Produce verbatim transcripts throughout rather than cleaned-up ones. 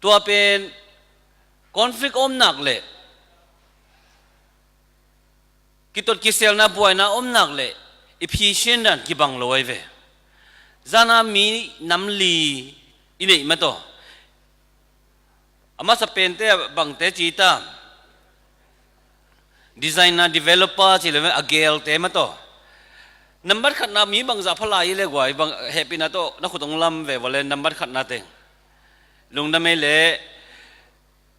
Tua pen conflict om nak le kitot kiselna buaina om nak le i phisian dan kibang lo ahi ve. Zana mi nam li i neih mataw. A masa pente ah bangte ci ta, designer, developer ci le a gelte mataw. Nambat khatna mi bangzah pha lai i le guai bang hehpihna tawh na khut hong lam ve vawle, nambat khatna teng lungdam ei le,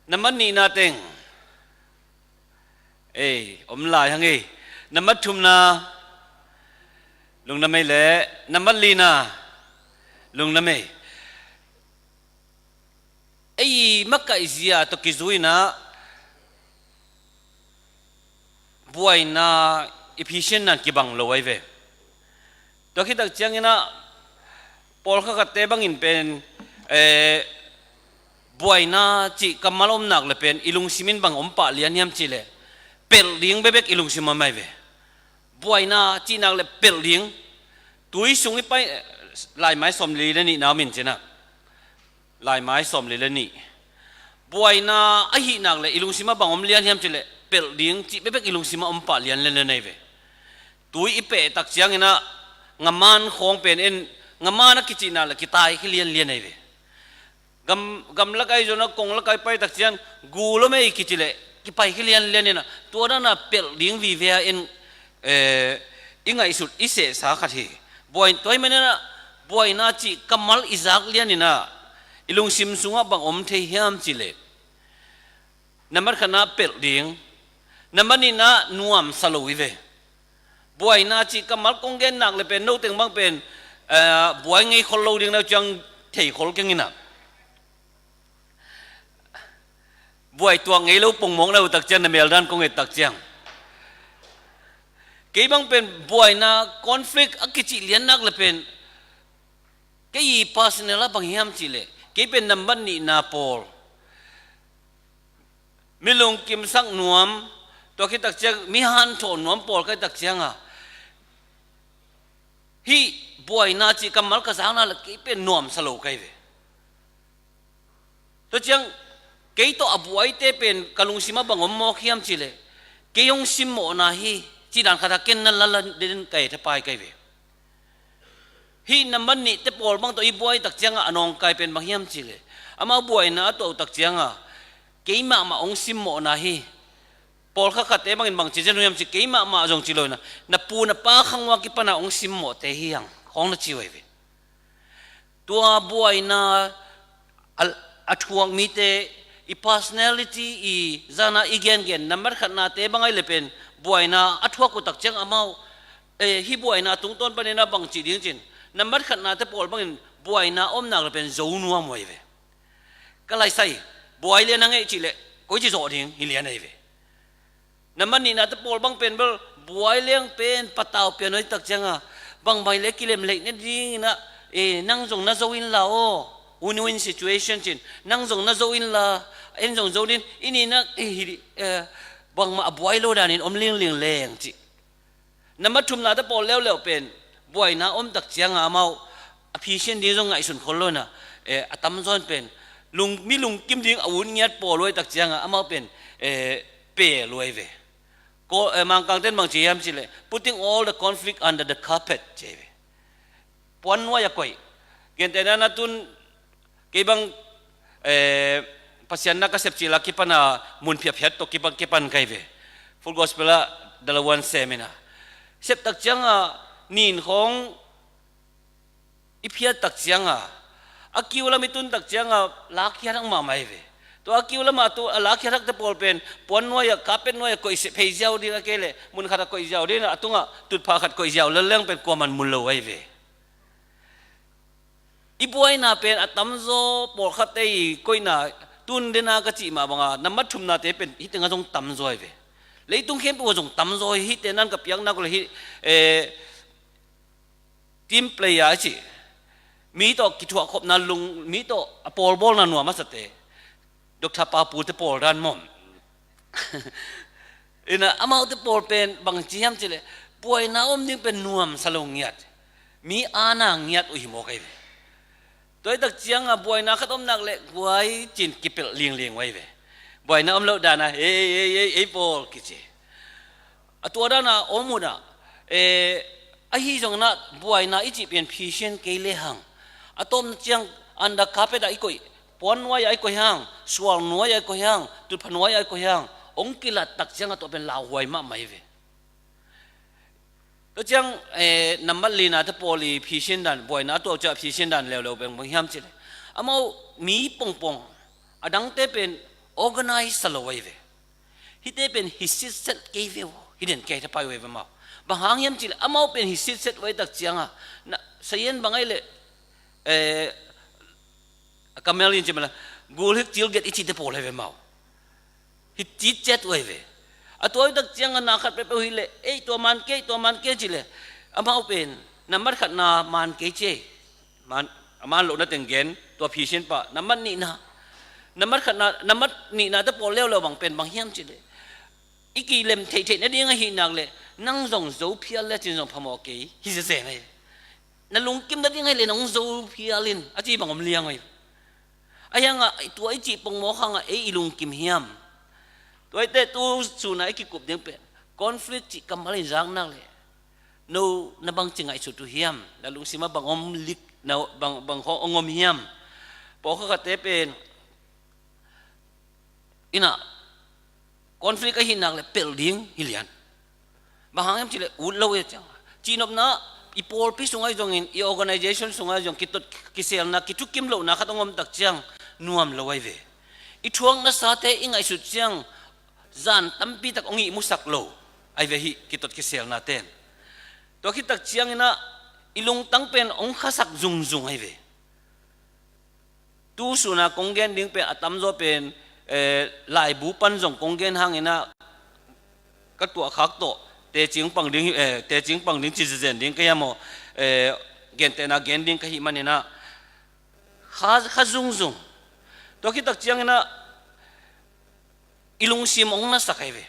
nambat nihna teng ei om lai hang ei, nambat thumna lungdam ei le, nambat lina lungdam ei. Ei makaihzia tawh kizui inah buaina i phisian dan kibang lo ahi ve. Tua khit tak cianginah pawlkhat khatte bangin pen, eh, buaina cih kammal om nak le pen i lungsim in bang om pah lian hiam cih leh pelh ding bekbek i lungsim om ahi ve. Buaina cih nak le pelh ding. Tui sung i pai, eh, Laimai sawmli le nihna om in cinah. Laimai sawmli le nih. Buaina ahih nak le i lungsim ah bang om lian hiam cih leh pelh ding cih bekbek i lungsim ah om pah lianlian ahi ve. Tui i peh tak cianginah ngaman khawng pen en, ngaman a kicih nak le kitai kha lianlian ahi ve. Gam, gamlak ai zona konglak ai pai tak ciang gul om ei kici leh kipai kha lianlian inah tua dana pelh ding vive a en, eh, i ngaihsut i sehsa khat hi. Buai, tua hi maninah buaina cih kammal i zak lian inah i lungsim sungah bang om thei hiam cih leh nambat khatna pelh ding, nambat nihna nuamsa lo hi ve. Buaina cih kammal kong gen nak le pen noteng bang pen, eh, buai ngei khol lo ding na uh ciang thei khol keng inah. Buai tuak ngei lo pongmawk na uh tak ciang na meldan kong et tak ciang. Kei bang pen buaina conflict a kicih lian nak le pen kei personal ah bang hiam cih leh kei pen nambat nihna pawl, mi lungkimsak nuam, tua khit tak ciang mi hanthawh nuam pawl ka hih tak cianga hih buaina cih kammal ka zak nak le kei pen nuamsa lo ka hi ve. Tua ciang kei tawh a buaite pen ka lungsim ah bang om mawk hiam cih leh kei hong simmawhna hi cih dan khat a ken na lala den ka hi thapai ka hi ve. Hih nambat nihte pawl bang tawh i buai tak cianga a nawngkai pen bang hiam cih leh amau buaina a tuah uh tak cianga kei mahmah hong simmawhna hi. Pawlkhat khatte bangin bang ci zen uh hiam cih kei mahmah zong ci lo inah na pu na pa khang ua kipana hong simmawhte hi hang khawng na ci uh ahi ve. Tua buaina a, a thuak mite i personality i zana i gengen nambat khatnate bang ahi le pen buaina a thuak uh tak ciang amau, eh, hih buaina tungtawn paninah bang cih ding cin nambat khatnate pawl bangin buaina om nak le pen zo nuam uh ahi ve. Ka laisai buai lian a ngeih cih leh koici zawh ding hi lian ahi ve. Nambat nihnate pawl bang pen bel buai liang pen patau pian aw i tak cianga bang bang le kilem leih na dinginah, eh, nang zong na zo inla aw, win-win situation cin nang zong na zo inla en zong zo din i nihnah, eh, hi, eh, bangmah a buai lo danin om lingling leng cih. Nambat thumnate pawl leuleu pen buaina om tak cianga amau a phisian ding zong ngaihsun khol lo inah, eh, a tamzaw in pen lung, mi lungkim ding a ut ngiat pawl uh ahi tak cianga amau pen, eh, pel uh ahi ve. Ko, eh, Mangkangten bang ci hiam cih leh putting all the conflict under the carpet ci ahi ve. Puan nuai a koih. Gentehna na tun kei bang, eh, Pasian na ka sep cila kipana mun phiaphiat tawh kipan, kipan ka hi ve. Full Gospel ah dalawan seminah sep tak cianga nin khawng i phiat tak cianga a kiu lam i tun tak cianga lakkhiat hak mahmah hi ve. Tua a kiu lamah tu a lakkhiat hakte pawl pen puan nuai-ah, carpet nuai-ah koih sep phei ziau ding a kei leh mun khatah koih ziau ding a tungah tutphah khat koih ziau leleng pen kuaman mun lo ahi ve. I buaina pen a tamzaw pawlkhatte i koihna tun dena ka cih mah banga nambat thumnate pen hih tengah zong tamzaw ahi ve. Leitung khempeuh ah zong tamzaw hi. Hihte nan ka piaknak uh le hih, eh, team player a cih mi tawh kithuahkhopna lung, mi tawh a pawlbawlna nuam a sate Doctor Papute pawl dan mawm. Inah amaute pawl pen bang ci hiam cih leh buaina om ding pen nuamsa lo ngiat, mi ana ngiat uh hi mawk ahi ve. Tua hi tak cianga buaina khat om nak leh guai cin kipelh lingling uh ahi ve. Buaina om loh dana, ei, ei, ei, ei, ei pawl kici. A tua dana om uh a, eh, ahi zongin ah buaina i cih pen phisian kei le hang, a tawpna ciang under carpet ah i koih, puan nuai-ah i koih hang, sual nuai-ah i koih hang, tutpha nuai-ah i koih hang, hong kilat tak cianga tua pen lauhuai mahmah hi ve. Tua ciang, eh, nambat lina te pawl i phisian dan, buaina a tuak ciah phisian dan leuleu beng bang hiam cih leh, amau mi pongpong, a dangte pen organize sa lo ahi ve. Hihte pen hi sitset kei ve uh, hi den kei te pai uh ahi ve amau. Bang hang hiam cih leh amau pen hi sitset uh ahi tak cianga, na, sayen bang ahi leh, eh, a kamel in ci mala, gul hik cil get i cite pawl ahi ve amau. Hi citcet uh ahi ve. A tua hi tak cianga na khat peuhpeuh hi leh, ei, tua man kei, tua man kei ci leh, amau pen nambat khatna man kei ci ei. Man, a man lohna teng gen, tua phisian pah, nambat nihna. Nambat khatna, nambat nihna te pawl leuleu bang pen bang hiam cih leh, i kilem theihtheih nading ahih nak leh, nang zong zo phial lecin zong phamawh kei hi zezen ahi. Na lungkim nading ahih leh nong zo phial in, a ci bang om liang ahi. Ahi hangah tua i cih pongmawk hangah ei i lungkim hiam? Tua hi teh tu suna i kikup ding pen conflict cih kammal in zak nak leh, no na bangci ngaihsut uh hiam? Na lungsimah bang om lik, na bang, bang khawng hong om hiam? Pawlkhat khatte pen, inah, conflict ahih nak leh pelh ding hi lian. Bang hang hiam cih leh ut lo hi ciang, cihnopna, i pawlpi sungah zongin, i organization sungah zong kitot kiselna, kithukim lohna khat hong om tak ciang nuam lo ahi ve. I thuaknasate i ngaihsut ciang zan tampi tak hong ihmusak lo ahi ve hih kitot kiselna ten. Tua khit tak cianginah i lungtang pen hong khasak zungzung ahi ve. Tu suna kong gen ding pen a tamzaw pen, eh, laibu pan zong kong gen hanginah ka tuahkhak tawh tecing pang ding, eh, tecing pang ding ci zenzen ding ka hiam aw, eh, gentehna gen ding ka hih maninah kha, kha zungzung. Tua khit tak cianginah i lungsim hong nasak ahi ve.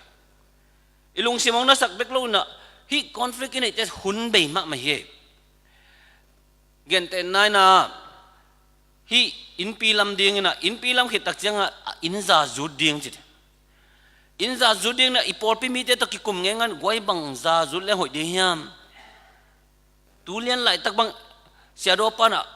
I lungsim hong nasak bek lo inah hih conflict i neihte hun bei mahmah hi. Gentehna inah hih innpi lam dinginah, innpi lam khit tak ciangah inn za zut ding ci. Inn za zut dinginah i pawlpi mite tawh kikum ngengan guai bang za zut leng hoih ding hiam? Tu lian laitak bang Sia Daw Pan ah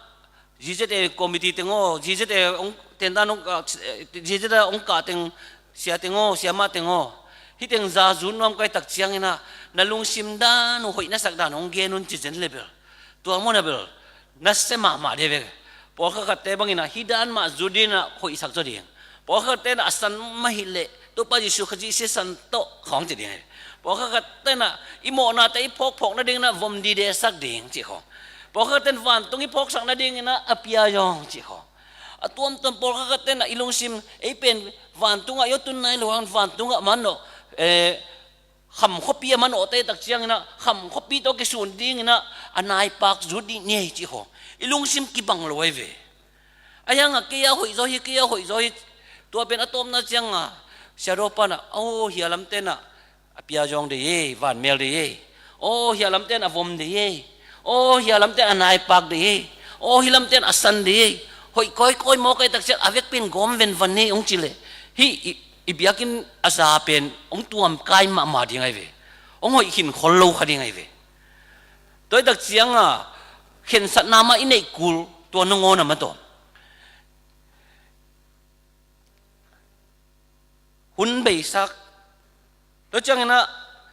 G Z A committee teng aw, G Z A hong tendan hong, ah, G Z A hong kah teng, sia teng aw, siamah teng aw, hih teng za zut nuam ka hih tak cianginah na lungsim dan uh hoih na sak dan hong gen un ci zen le bel, tua mawna bel nasia mahmah ding ve. Pawlkhat khatte banginah hih dan mah zut dinginah hoihsak zaw ding. Pawlkhat khatte inah a san mah hileh Topa Jesuh Khazih sisan tawh khawng ci ding. Pawlkhat khatte inah i mawhnate i phawkphawk nadinginah vom dide sak ding cih khawng. Pawlkhat khatte in vantung i phawksak nadinginah a pia zawng cih khawng. A tuamtuam pawlkhat khatte inah i lungsim ei pen vantungah i aw tun nai lo hang vantungah man aw, eh, kham khuapi a manawhte tak cianginah kham khuapi tawh kisun dinginah a naipak zut dih ni ei cih khawng i lungsim kibang lo ahi ve. Ahi hangah kei a hoih zaw hi, kei a hoih zaw hi. Tua pen a tawpna cianga Sia Daw Pan ah, aw, hih a lamte inah a pia zawng dei ei, vanmel dei ei. Aw, hih a lamte in a vom dei ei. Aw, hih a lamte in a naipak dei ei. Aw, hih lamte in a san dei ei. Hoih kawikawi mawk ka hih tak ciang a vekpi in gawm venvan ni hong ci leh hih i, i biakinn a za pen hong tuamkai mahmah ding ahi ve. Hong hoih khin khol lo kha ding ahi ve. Tua hih tak cianga khensatna mah i neih kul tua nangawn a mataw hun beisak. Tua cianginah,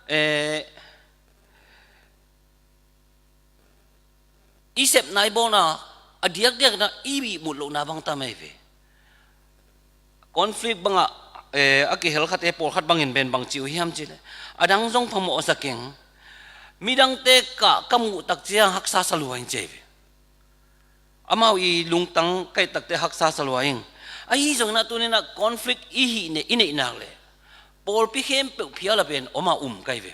eh, i sepna i bawlna a diakdiak inah i ihmut lohna bang tam ahi ve. Conflict bangah, eh, a kihel khate pawlkhat bangin pen bang ci uh hiam cih leh, a dang zong phamawh a za keng, midangte kah ka muh tak ciang haksa sa lua in ci ahi ve. Amau i lungtang ka hih takte haksa sa lua ing. Ahi zongin ah tuninah conflict i hih neih, i neih nak leh pawlpi khempeuh phial a pen om a um ka hi ve.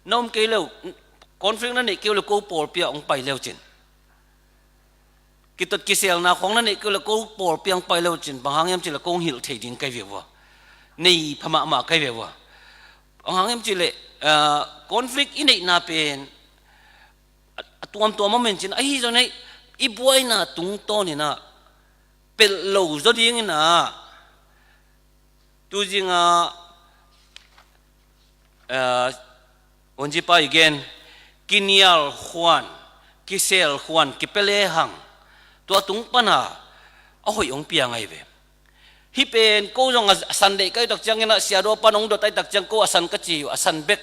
Na um kei leu, conflict na neih kei uh leh ko pawlpi ah hong pai leu cin, kitot kiselna khawng na neih kei uh leh ko pawlpi ah hong pai leu cin, bang hang hiam cih leh ko hong hilh thei ding ka hi ve ua, nei pha mahmah ka hi ve ua. Bang hang hiam cih leh, ah, conflict i neihna pen a, a tuamtuam om in cin, ahi zong neih, i buaina tungtawn inah pelh lo zaw ding inah, tu zingah, eh, Unzipa i gen, kinial khuan, kisel khuan, kipia lehang, tua tung pana a hoih hong piang ahi ve. Hih pen ko zong a, a san deih ka hih tak ciangin ah, siadaw pan hong dot ahih tak ciang ko a san ka ci uh, a san bek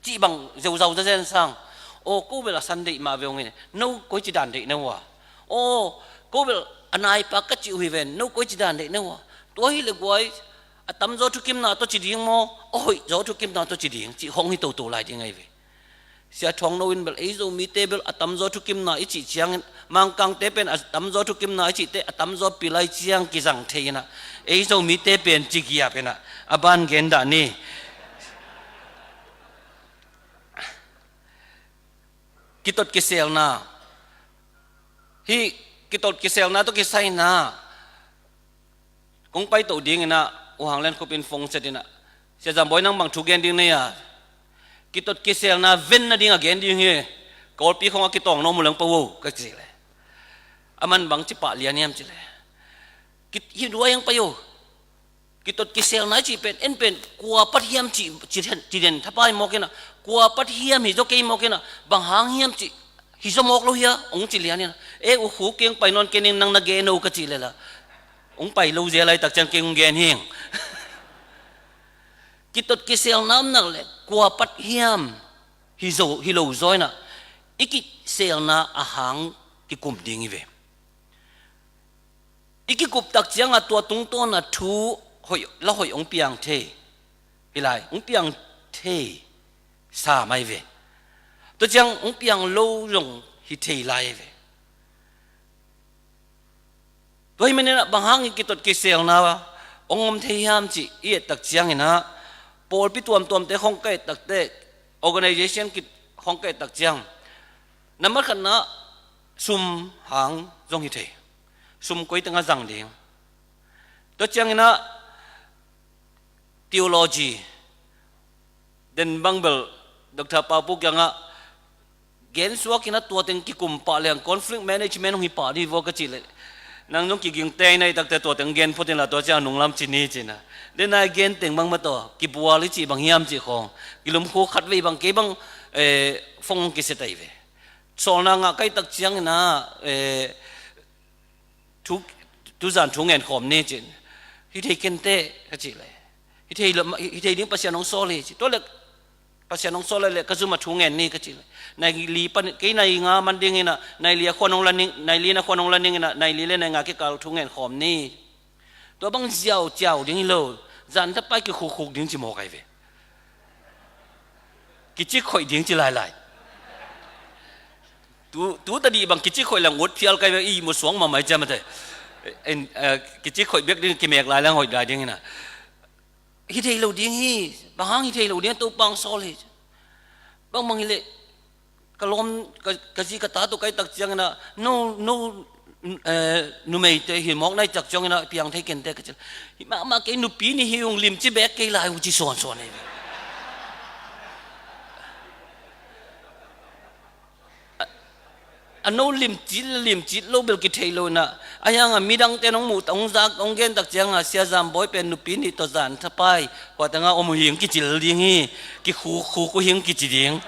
cih bang zeuzau zazen sang. Aw, ko bel a san deih mah ve hong in, no koici dan deih na uh a. Aw, ko bel a naipa ka ci uh hi ven, no koici dan deih na uh a. Tua hi le guai, a tamzaw thukimna tawh ci ding maw, a hoihzaw thukimna tawh ci ding, cih hong hi toto lai ding ahi ve. Sia Thuang No in bel, ei Zomite bel a tamzaw thukimna i cih ciangin, Mangkangte pen a tamzaw thukimna i cihte, a tamzaw pilai ciang kizang thei inah, ei Zomite pen ci giap inah, a ban gen dah ni. Kitot kiselna. Hih kitot kiselna tawh kisai inah, kong paito ding inah, U Hang Lian Khup in phone set inah, Sia Zam Bawi, nang bang thu gen ding na hia? Kitot kiselna ven nading a gen ding hi. Kawlpi khong a kitawng na om uh leng pah uh o, ka ci le. Aman bang ci pah lian hiam ci le, kit, hih duai hong pai o. Kitot kiselna i cih pen, en pen, kua pat hiam cih, cih den, cih den thapai mawk inah, kua pat hiam hi zaw kei mawk inah, bang hang hiam cih, hi zaw mawk lo hia, hong ci lian inah. E, U Khu, kei hong pai nawn kei ning, nang na gen o, ka cih le la, hong pai lo zel ahih tak ciang kei hong gen hing. Kitot kiselna om nak le, kua pat hiam, hi zo, hi lo zaw inah, i kiselna a hang kikum ding hi ve. I kikup tak ciangah tua tungtawna thu hoih, la hoih hong piang thei hi lai, hong piang thei sam ahi ve. Tua ciang hong piang lo zong hi thei lai ahi ve. Tua hi maninah bang hangin kitot kiselna hong om thei hiam cih i et tak cianginah, pawlpi tuamtuamte khong ka et takte, organization kit khong ka et tak ciang, nambat khatna sum hang zong hi thei. Sum koi tengah zang ding. Tua cianginah theology den bang bel Doctor Pau Pu kiangah gensuak inah tua teng kikum pah leng conflict management hong hi pah dih vua ka cih leh, nang zong kiging tei na i takte tua teng gen phot inla tua ciang nunglam ci ni cinah. Den a i gen teng bang mataw kibual i cih bang hiam cih khong, kilumkhu khatvei bang kei bang, eh, phone hong kisia tai ve. Sawlna ngah ka i tak cianginah, eh, thu, tuzan thu ngen khawm ni cin. Hi thei kente ka cih le, hi thei lo, hi thei ding Pasian hong sawl hi ci. Tua le Pasian hong sawl le, ka zum a thu ngen ni ka cih le, nai li pan, kei nai nga man ding inah, nai li a khuan hong la ning, nai li na khuan hong la ning inah, nai li le nai nga kikal thu ngen khawm ni. Tua bang ziau ciau ding hi lo, zan thapai kikhukhuk ding ci mawk ahi ve. Kicik khoih ding ci lailai. Tu, tu tadih bang kicik khoih lang ut phial kai bang i mu suang mamai ciam ate. En, eh, kicik khoih bek ding kimek lai lang hoih lai ding inah. Hi thei lo ding hi, bang hang hi thei lo ding, Topa hong sawl hi. Bang bang hi leh, ka lawm, ka, ka zi ka ta tawh ka i tak cianginah, no, no, eh, numeite hi mawk na i tak cianginah, piang thei kente ka cih. Hi mahmah kei nupi nih hi ung limci bek kei lai ung ci suansuan hi. A, a no limcit, limcit lo bel kithei lo inah. A hiangah midangte nong muh, hong zak, hong gen tak ciangah, Sia Zam Bawi pen nupi nih tawh zan thapai hua tengah om uh hing kicil ding hi, kikhukkhuk uh hing kici ding.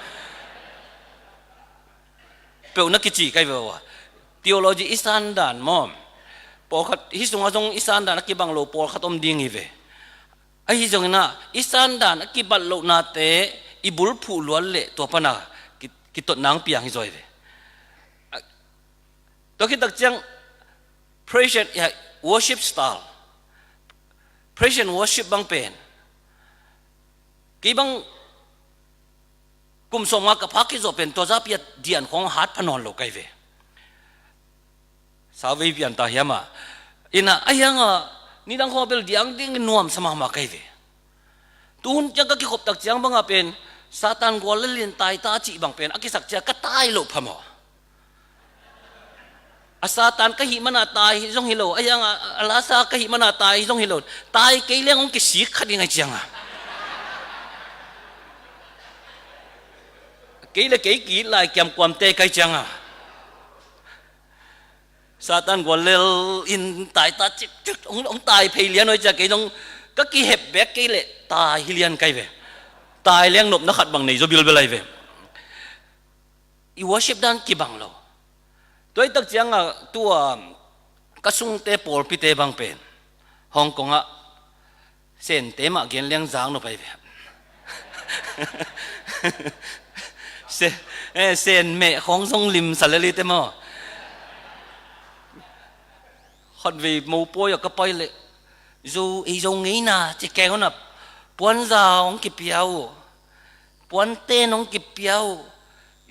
Peuh na kici kai ve uh a. Theology i sandan maw? Pawlkhat, hih sungah zong i sandan a kibang lo pawlkhat om ding hi ve. Ahi zonginah, i sandan a kibat lohnate i bulphuh luat leh tua pana ki, kitotna hong piang hi zaw hi ve. A, tua khit tak ciang praise and, ya, worship style. Praise and worship bang pen, kei bang kum sawmnga ka phak khit zawh pen tua zapi a dian khawng hat pha nawn lo kai ve. Sauvei pian ta hiam a. Inah a hiangah nidang khawng a bel diang ding nuamsa mahmah kai ve. Tuhun ciang ka kikhop tak ciang bangah pen Satan gual le lian tai ta cih bang pen a kisak cia ka tai loh phamawh. A Satan ka hih mana tai hi zong hi lo, a hiangah a lasa ka hih mana tai hi zong hi lo. Tai kei leng hong kisik kha ding ahi cianga, kei le kei ki-it lai kiamkuamte kai cianga, Satan gual lel in tai ta cik cik, hong, hong tai phei lian oi cia kei zong ka kihep bek kei leh tai hi lian kai ve. Tai leng nopna khat bang nei zaw bilbel ai ve. I worship dan kibang lo. Tua i tak ciangah tua ka sungte pawlpite bang pen Hong Kong ah Sente mah gen leng zak nop ai ve. Se, eh, Sen meh khawng zong lim sa lel i te maw? Khatvei mopawi ah ka pai leh Zo, ei Zo ngeina ci keng hon a puanza hong kipia uh. Puanten hong kipia uh.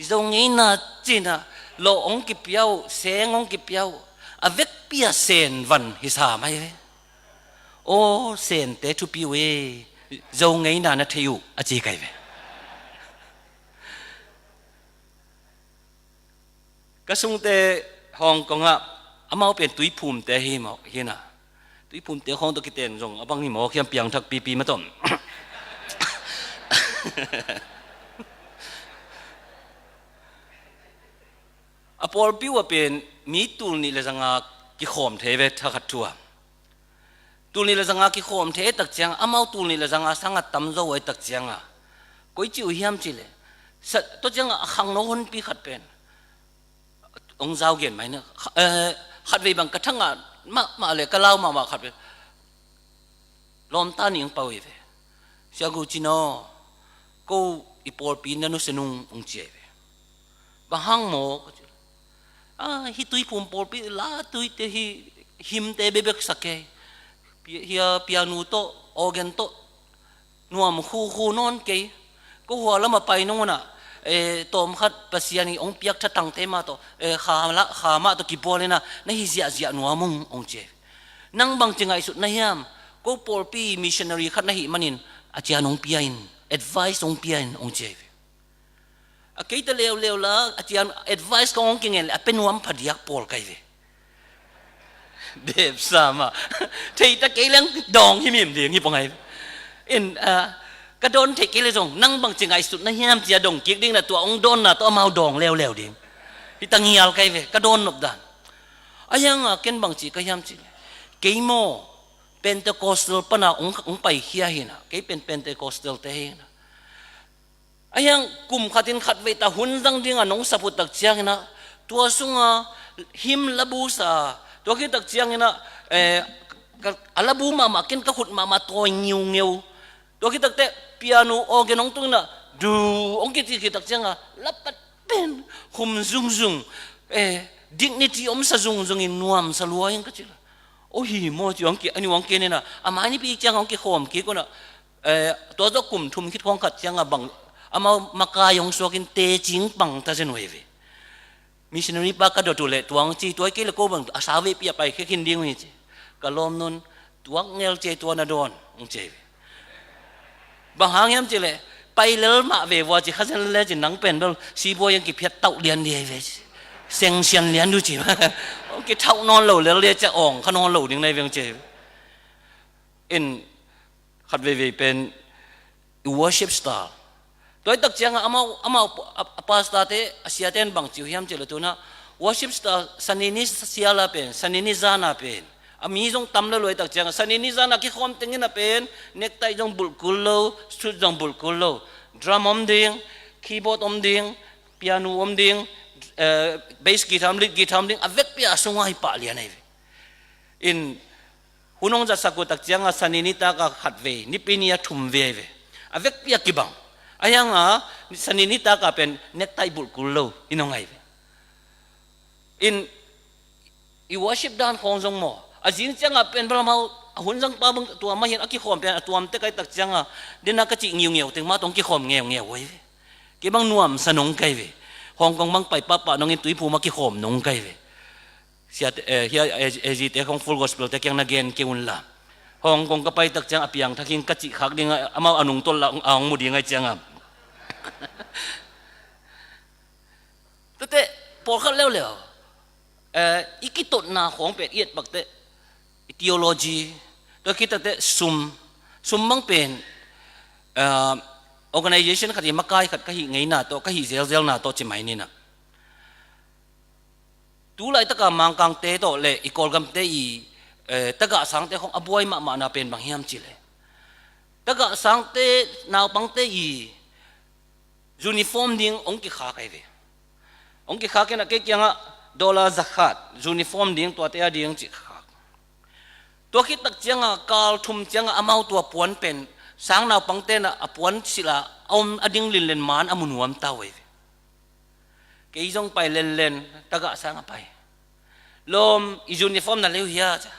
Zo ngeina cina lawh hong kipia uh, seng hong kipia uh. A vekpi a Sen van hi sa mai ve. Aw, Sente thupi uh e, Zo ngeina na thei uh, a ci kai ve. Ka sungte Hong Kong ah amau pen Tuiphumte hi mawk hi na. Tuiphumte khawng tawh kiten zong a bang hi mawk hiam, piangthak pipi maw tawh. A pawlpi uh a pen mi tul nih le zanga kikhawm thei ve, thakhat thu a. Tul nih le zanga kikhawm thei tak ciang, amau tul nih le zanga sanga tam zo ai tak cianga koi ci uh hiam ci leh, sa, tua cianga a khangno honpi khat pen hong zau gen mai na. Kha-, eh, khatvei bang ka thangah mahmah le ka lau mahmah khat pen lawmta nih hong pau hi ve. Sia Gu Cin aw, ko i pawlpi na nusia nung, hong ci ai ve. Bang hang maw? Ka ci. Ah, hih Tuiphum pawlpi la tuite hi, hymnte bekbek sa kei. Pi-, hia pianu tawh, organ tawh nuam khukhu nawn kei. Ko hua lamah pai nung unah, eh, tawmkhat Pasian in hong piak thatangte mah tawh, eh, kha la, kha mah tawh kibual inah na hi ziahziah nuam ung, hong ci ai ve. Nang bangci ngaihsut na hiam? Ko pawlpi missionary khat na hih manin a cian hong pia in, advice hong pia in, hong ci ai ve. A keita leuleu la a cian advice kong hong kingen le a pe nuam phadiak pawl kai ve. Depsa mah. Theita kei leng dawng himhim ding hi pong ai ve. In, ah, ka dawn theih kei le zong nang bangci ngaihsut na hiam cia dong kik ding na, tua hong dawnna tawh amau dawng leuleu ding. Hita ngial kai ve, ka dawn nop dan. A hianga ken bangci ka hiam ci le, kei maw Pentecostal pana hong, hong paikhia hi na, kei pen Pentecostal te hi na. A hiang kum khatin khatvei ta hun zang dinga nong sap uh tak cianginah, tua sunga him labu sa, tua khit tak cianginah, eh, ka, a labu mahmah ken ka khut mahmah tawi ngiungeu. Tua khit tak teh piano organ hong tunginah du hong kici khit tak cianga lapat pen khum zungzung, eh, dignity omsa zungzungin nuamsa lua in ka cila. O hi maw ci hong ki, a ni hong ki nena a mai nipi cianga hong kikhawm kik unah, eh, tua zawh kum thum khit khawng khat cianga bang amau makai hong suakin tecing pang ta zen uh hi ve. Missionary pa ka dot uh leh tuang ci tuai kei le ko bang a sa veipi a pai khekhin ding uh hi ci. Ka lawm nun tuak ngel ci tua na dawn hong ci hi ve. Bang hang hiam ci leh pai lel mah ve vua ci kha zen le ci nang pen bel sibuai hong kiphiat tauh lian di hi ve ci. Sengsian lian du ci. Hong kithauh nawn lo lel le ci awng kha nawn lo ding nai ve hong ci hi ve. In khat veivei pen i worship style. Tua i tak cianga amau, amau a, a pastor te, a siate in bang ci uh hiam ci le tuna worship style, sanini siala pen, sanini zana pen a mi zong tam le luai tak cianga sanini zana kikhawm tengina pen necktie zong bulh kul lo, suit zong bulh kul lo, drum om ding, keyboard om ding, piano om ding, eh, bass guitar om, lead guitar om ding, a vekpi a sunga hi pah lian ahi ve. In hun hong zatsak uh tak cianga sanini taka khat vei, nipi ni a thum vei ve. A vekpi a kibang. A hianga sanini taka pen necktie bulh kul lo in hong ai ve. In i worship dan khawng zong maw, a zing cianga pen bel amau a hun zangpa bang tua mah hin a kikhawm pen a tuamte kai tak cianga dena ka cih ngiungiau teng mah tawh hong kikhawm ngeungeu uh hi ve. Kei bang nuamsa nong kai ve. Hong Kong bang pai pahpah nongin Tuiphum a kikhawm nong kai ve. Sia te, eh, hia, eh, eh, zite khong Full Gospel te kiang na gen kei unla. Hong Kong ka pai tak ciang a piangthak hing ka cih khak ding a, amau a nungtolh la a hong mu ding ai cianga. Tate pawlkhat leuleu, eh, i kitotna khawng pen i et bak teh i theology, tua khit tak teh sum, sum bang pen, eh, organization khat i makai khat ka hih ngeina tawh, ka hih zelzelna tawh ci mai nina. Tu laitaka Mangkangte tawh le i Kawlgamte i, eh, tagahsangte khong a buai mahmahna pen bang hiam cih leh, tagahsangte, naupangte i uniform ding hong kikhak ahi ve. Hong kikhak in a, kei kiangah dollar zakhat uniform ding, tuate a ding cih khak. Tua khit tak ciangah, kal thum ciangah amau tua puan pen sang naupangte in a puan silh a om a ding linlen man a mu nuam ta uh ahi ve. Kei zong pai lenlen, tagahsang a pai. Lawm, i uniform na lei uh hia? Ci a,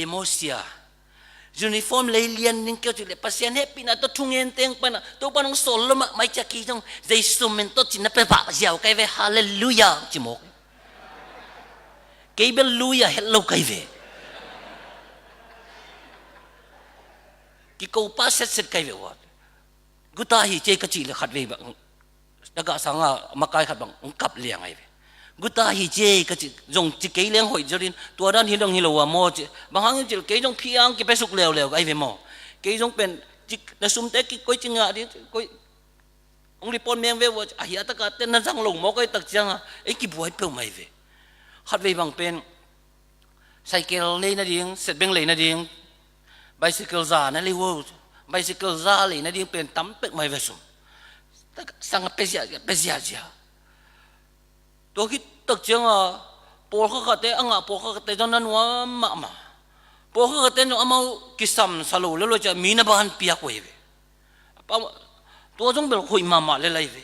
i maw sia, uniform lei lian ning kei uh cih leh Pasian hehpihna tawh thungen teng pan a Topa nong sawl lo mahmah ci a, kei zong Jesu min tawh ci na pia pah ziau ka hi ve, halleluiah ci mawk. Kei bel luiah het lo ka hi ve. Kiko pah setset ka hi ve uh a. Guta hi ci ei ka cih leh khatvei bang tagahsang a makai khat bang hong kap liang ahi ve. Guta hi ci ei ka cih, zong ci kei leng hoih zaw ding, tua dan hi dong hi lo uh a maw ci. Bang hang hiam cih leh kei zong phiang kipiasuk leuleu ahi ve maw. Kei zong pen ci, na sumte kikoih ci ngah ding, koih hong report meng ve uh a, a hiah taka ten na zang lo maw ka hih tak ciangah ei kibuai peuhmah ahi ve. Khatvei bang pen cycle lei nading, setbeng lei nading, bicycle za na lei uh, bicycle za lei nading pen tam pek mah ahi ve sum. Sang a pia ziahziah, pia ziahziah. Tua khit tak ciangah pawlkhat khatte a ngah, pawlkhat khatte zong na nuam mahmah. Pawlkhat khatte zong amau kisam sa lo lel uh a, ciah mi na ban piak uh ahi ve. Tua zong bel hoih mahmah lel ahi ve.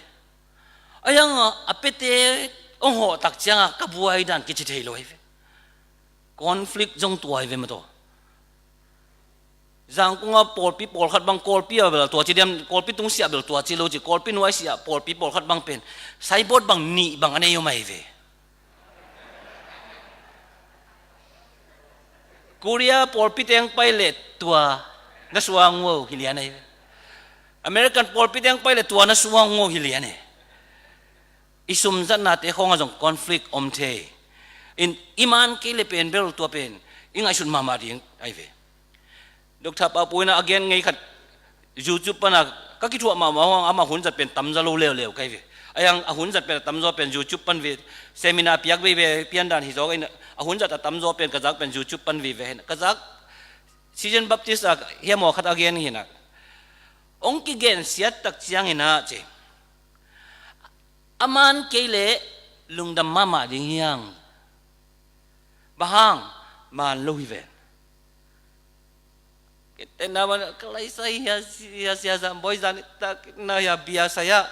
Ahi hangah a piate hong hawh tak ciangah ka buai dan kici thei lo ahi ve. Conflict zong tua ahi ve maw taw. Zangkong a pawlpi pawlkhat bang, Kawlpi a bel tua ci diam, Kawlpi tungsiah bel tua ci lo ci, Kawlpi nuaisiah pawlpi pawlkhat bang pen saibawt bang nih bang a nei om ahi ve. Korea pawlpi teng pai leh tua na suang uh hi lian ahi ve. American pawlpi teng pai leh tua na suang uh hi lian e. I sumzatnate khawngah zong conflict om thei. In i man kei le pen bel tua pen i ngaihsut mahmah ding ahi ve. Doctor Pau Pu in a gen ngei khat YouTube pana ka kithuah mahmah hang, amah hun zat pen tamzaw lo leuleu ka hi ve. Ahi hang a hun zat pen a tamzaw pen YouTube pan ve, seminar piak veve piandan hi zaw in a hun zat a tamzaw pen ka zak pen YouTube pan ve ve hin a, ka zak Citizen Baptist a hiam aw khat a gen hi in a, hong kigensiat tak ciangin a ci, a man kei leh lungdam mahmah ding hi hang. Bang hang? Maan lo hi ven. Kei te na man ka lai sai hi a, hi a, sia zam bawi zan i tak na hi a, bia sai a,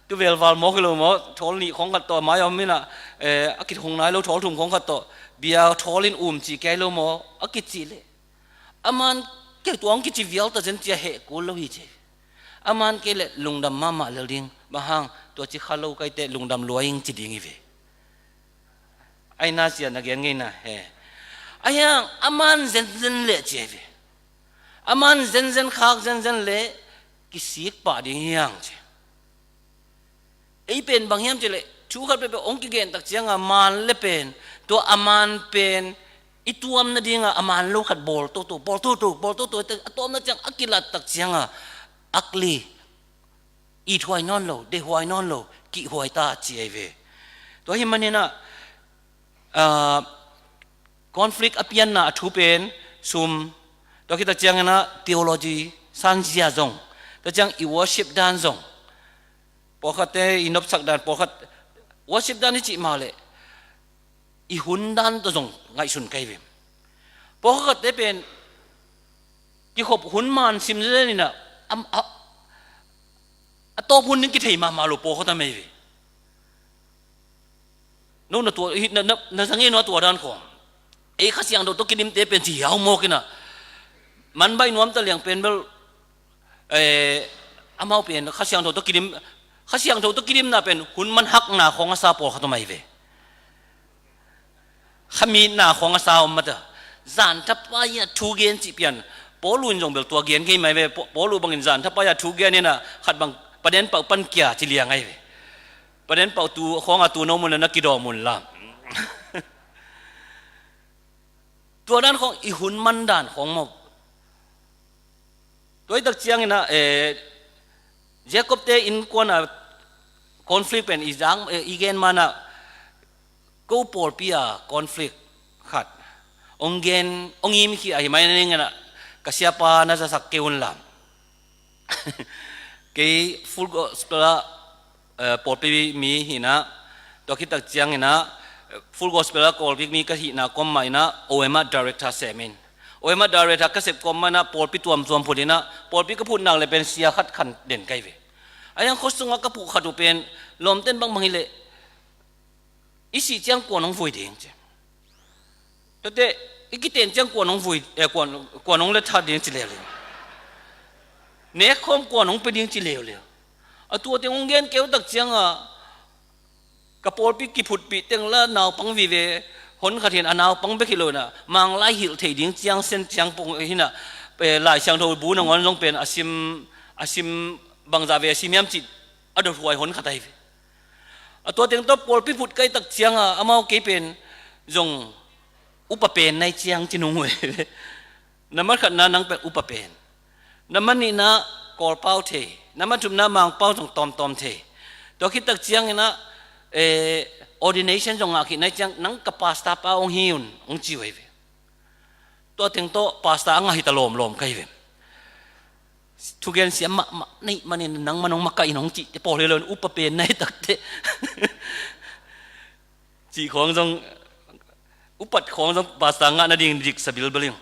tu vel val mawk hi lo maw, thawl nih khawng khat tawh a mai a om in a, eh, a kithung nai lo, thawl thum khawng khat tawh bia thawl in um cih kei lo maw, a kicih leh a man kei tua hong kici vial ta zen ci a heh kul lo hi ci. A man kei leh lungdam mahmah lel ding. Bang hang? Tua ci kha lo ka hi teh lungdam lua ing ci ding hi ve. Ahi na sia na gen ngei na he. Ahi hang a man zenzen leh ci ahi ve. A man zenzen khak zenzen leh kisik pah ding hi hang ci. Ei pen bang hiam cih leh thu khat peuhpeuh hong kigen tak ciangah maan le pen, tua a maan pen i tuam nadingah a maan lo khat bawl toto, bawl toto, bawl toto, a tuam na ciang a kilat tak ciangah ugly, ithuai nawn lo, deihhuai nawn lo, kihhuai ta ci ahi ve. Tua hi manin ah, ah, conflict a pianna a thu pen sum, tua khit tak ciangin ah theology sanzia zong, tua ciang i worship dan zong, pawlkhatte i nopsak dan, pawlkhat worship dan i cih mah leh i hun dan tawh zong ngaihsun ka hi ve. Pawlkhatte pen kikhop hun maan sim zenzen in ah, a, a, a tawp hun ding kithei mahmah lo pawlkhat a mei ve. No na tua, na, na, na zang e no a tua dan khawng. Ei Kha Siangtho tawh kidimte pen ci hiau mawk in ah, man baih nuam ta liang pen bel, eh, amau pen Kha Siangtho tawh kidim, Kha Siangtho tawh kidimna pen hun man hakna khawng a sa pawlkhat om ahi ve. Kha mitna khawng a sa om mata. Zan thapai a thu gen cih pian Paulu in zong bel tua gen ngei mai ve. Pa-, Paulu bangin zan thapai a thu gen in ah khat bang paden pauh pan kia ci liang ahi ve. Paden pauh tu khawng a tu no mun na kidawm un la. Tua dan khawng i hun man dan khawng maw. Tua hi tak ciangin ah, eh, Jacob te innkuan a conflict pen i zang, eh, i gen man ah Ko pawlpi a conflict khat hong gen, hong im khia hi mai na ning inah, ka siapa na zasak kei un la. Kei Full Gospel ah, eh, pawlpi mi hi inah, tua khit tak ciang inah, eh, Full Gospel ah pawlpi mi ka hihna kuamah inah, O M ah director sem in. O M ah director ka sep kuamah inah, pawlpi tuamtuam phut inah, pawlpi ka phut nak leh pen sia khat khan den ka hi ve. A hiang khua sungah ka phuh khat uh pen, lawmten bangbang hi leh, i sih ciang kuan hong vui ding ci. Tuate, i kiten ciang kuan hong vui, eh, kuan, kuan hong lethat ding ci leuleu. Nek khawm kuan hong pia ding ci leuleu. A tua teng hong gen keu tak ciangah, ka pawlpi kiphutpih teng la naupang vive, hon khat hin a naupang bek hi lo inah, Manglai hilh thei ding ciang sen ciang pong hi inah, eh, Lai Siangtho bu nangawn zong pen a sim, a sim bangzah vei a sim hiam cih a dothuai hon khat ahi ve. A tua teng tawh pawlpi phut ka hih tak ciangah amau kei pen zong upa pen na hi ciang ci nung uh hi ve. Na mat khatna nang pen upa pen. Na mat nihna Kawlpau thei. Na mat thumna Mangpau zong tawmtawm thei. Tua khit tak ciang inah, eh, ordination zong ngah khit na hi ciang nang ka pastor pa hong hi un hong ci uh hi ve. Tua teng tawh pastor a ngah hi ta lawmlawm ka hi ve. Thugen siam mahmah na hih manin nangman hong makaih in hong cihte pawl hi lo in upa pen na hi takte. Cih khawng zong, upat khawng zong pastor ngah nading dik sa bilbel ing.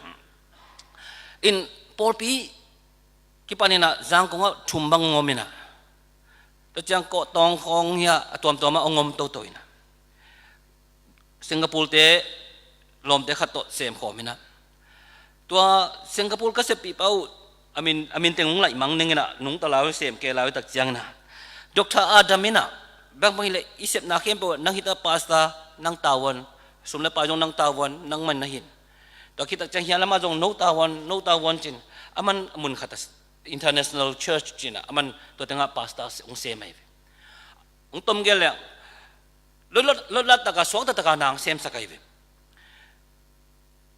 In pawlpi kipan inah Zangkong ah thum bang hong om inah. Tua ciang kawhtawng khawng hi a, a tuamtuam ah hong om toto inah. Singapore te lawmte khat tawh sem khawm inah. Tua Singapore ka seppih pa uh, a min, a min teng hong laih mang ning inah, nungta lai uh sem kei lai uh tak ciang inah. Doctor Adam inah, bangbang hi leh i sepna khempeuh nang hi ta pastor, nang tavuan, sum le pai zong nang tavuan, nangman na hin. Tua khit tak ciang hiah lamah zong no tavuan, no tavuan cin, aman mun khat a international church cin ah, aman tua tengah pastor hong sem ahi ve. Hong tom gel leh, lot, lot, lot lat taka, suak taktak a na hong semsak ahi ve.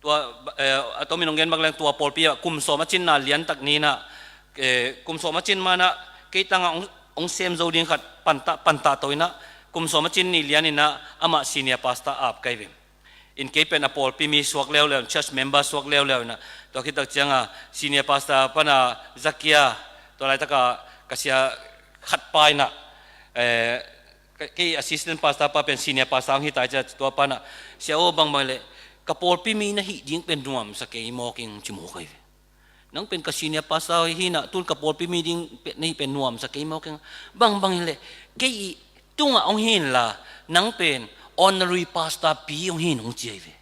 Tua, eh, a tomin hong gen bak leng tua pawlpi ah kum sawm a cinna liantak ni inah, eh, kum sawm a cin ma inah, kei tangah hong, hong sem zo ding khat panta, panta to inah, kum sawm a cin ni lian inah, amah senior pastor ap ka hi ve. In kei pen a pawlpi mi suak leuleu, church member suak leuleu inah, tua khit tak ciangah senior pastor pana Zakia, tua laitaka ka sia khat pa inah, eh, Kei, kei assistant pastor pa pen senior pastor hong hi ta ciang tua panah, "Sia aw, bangbang leh ka pawlpi mi na hih ding pen nuamsa kei mawk ing," ci mawk ahi ve. "Nang pen ka senior pastor hi inah, tun ka pawlpi mi ding pen, na hih pen nuamsa kei mawk ing. Bangbang leh kei i tungah hong hi inla, nang pen honorary pastor pi hong hi in," hong ci ahi ve.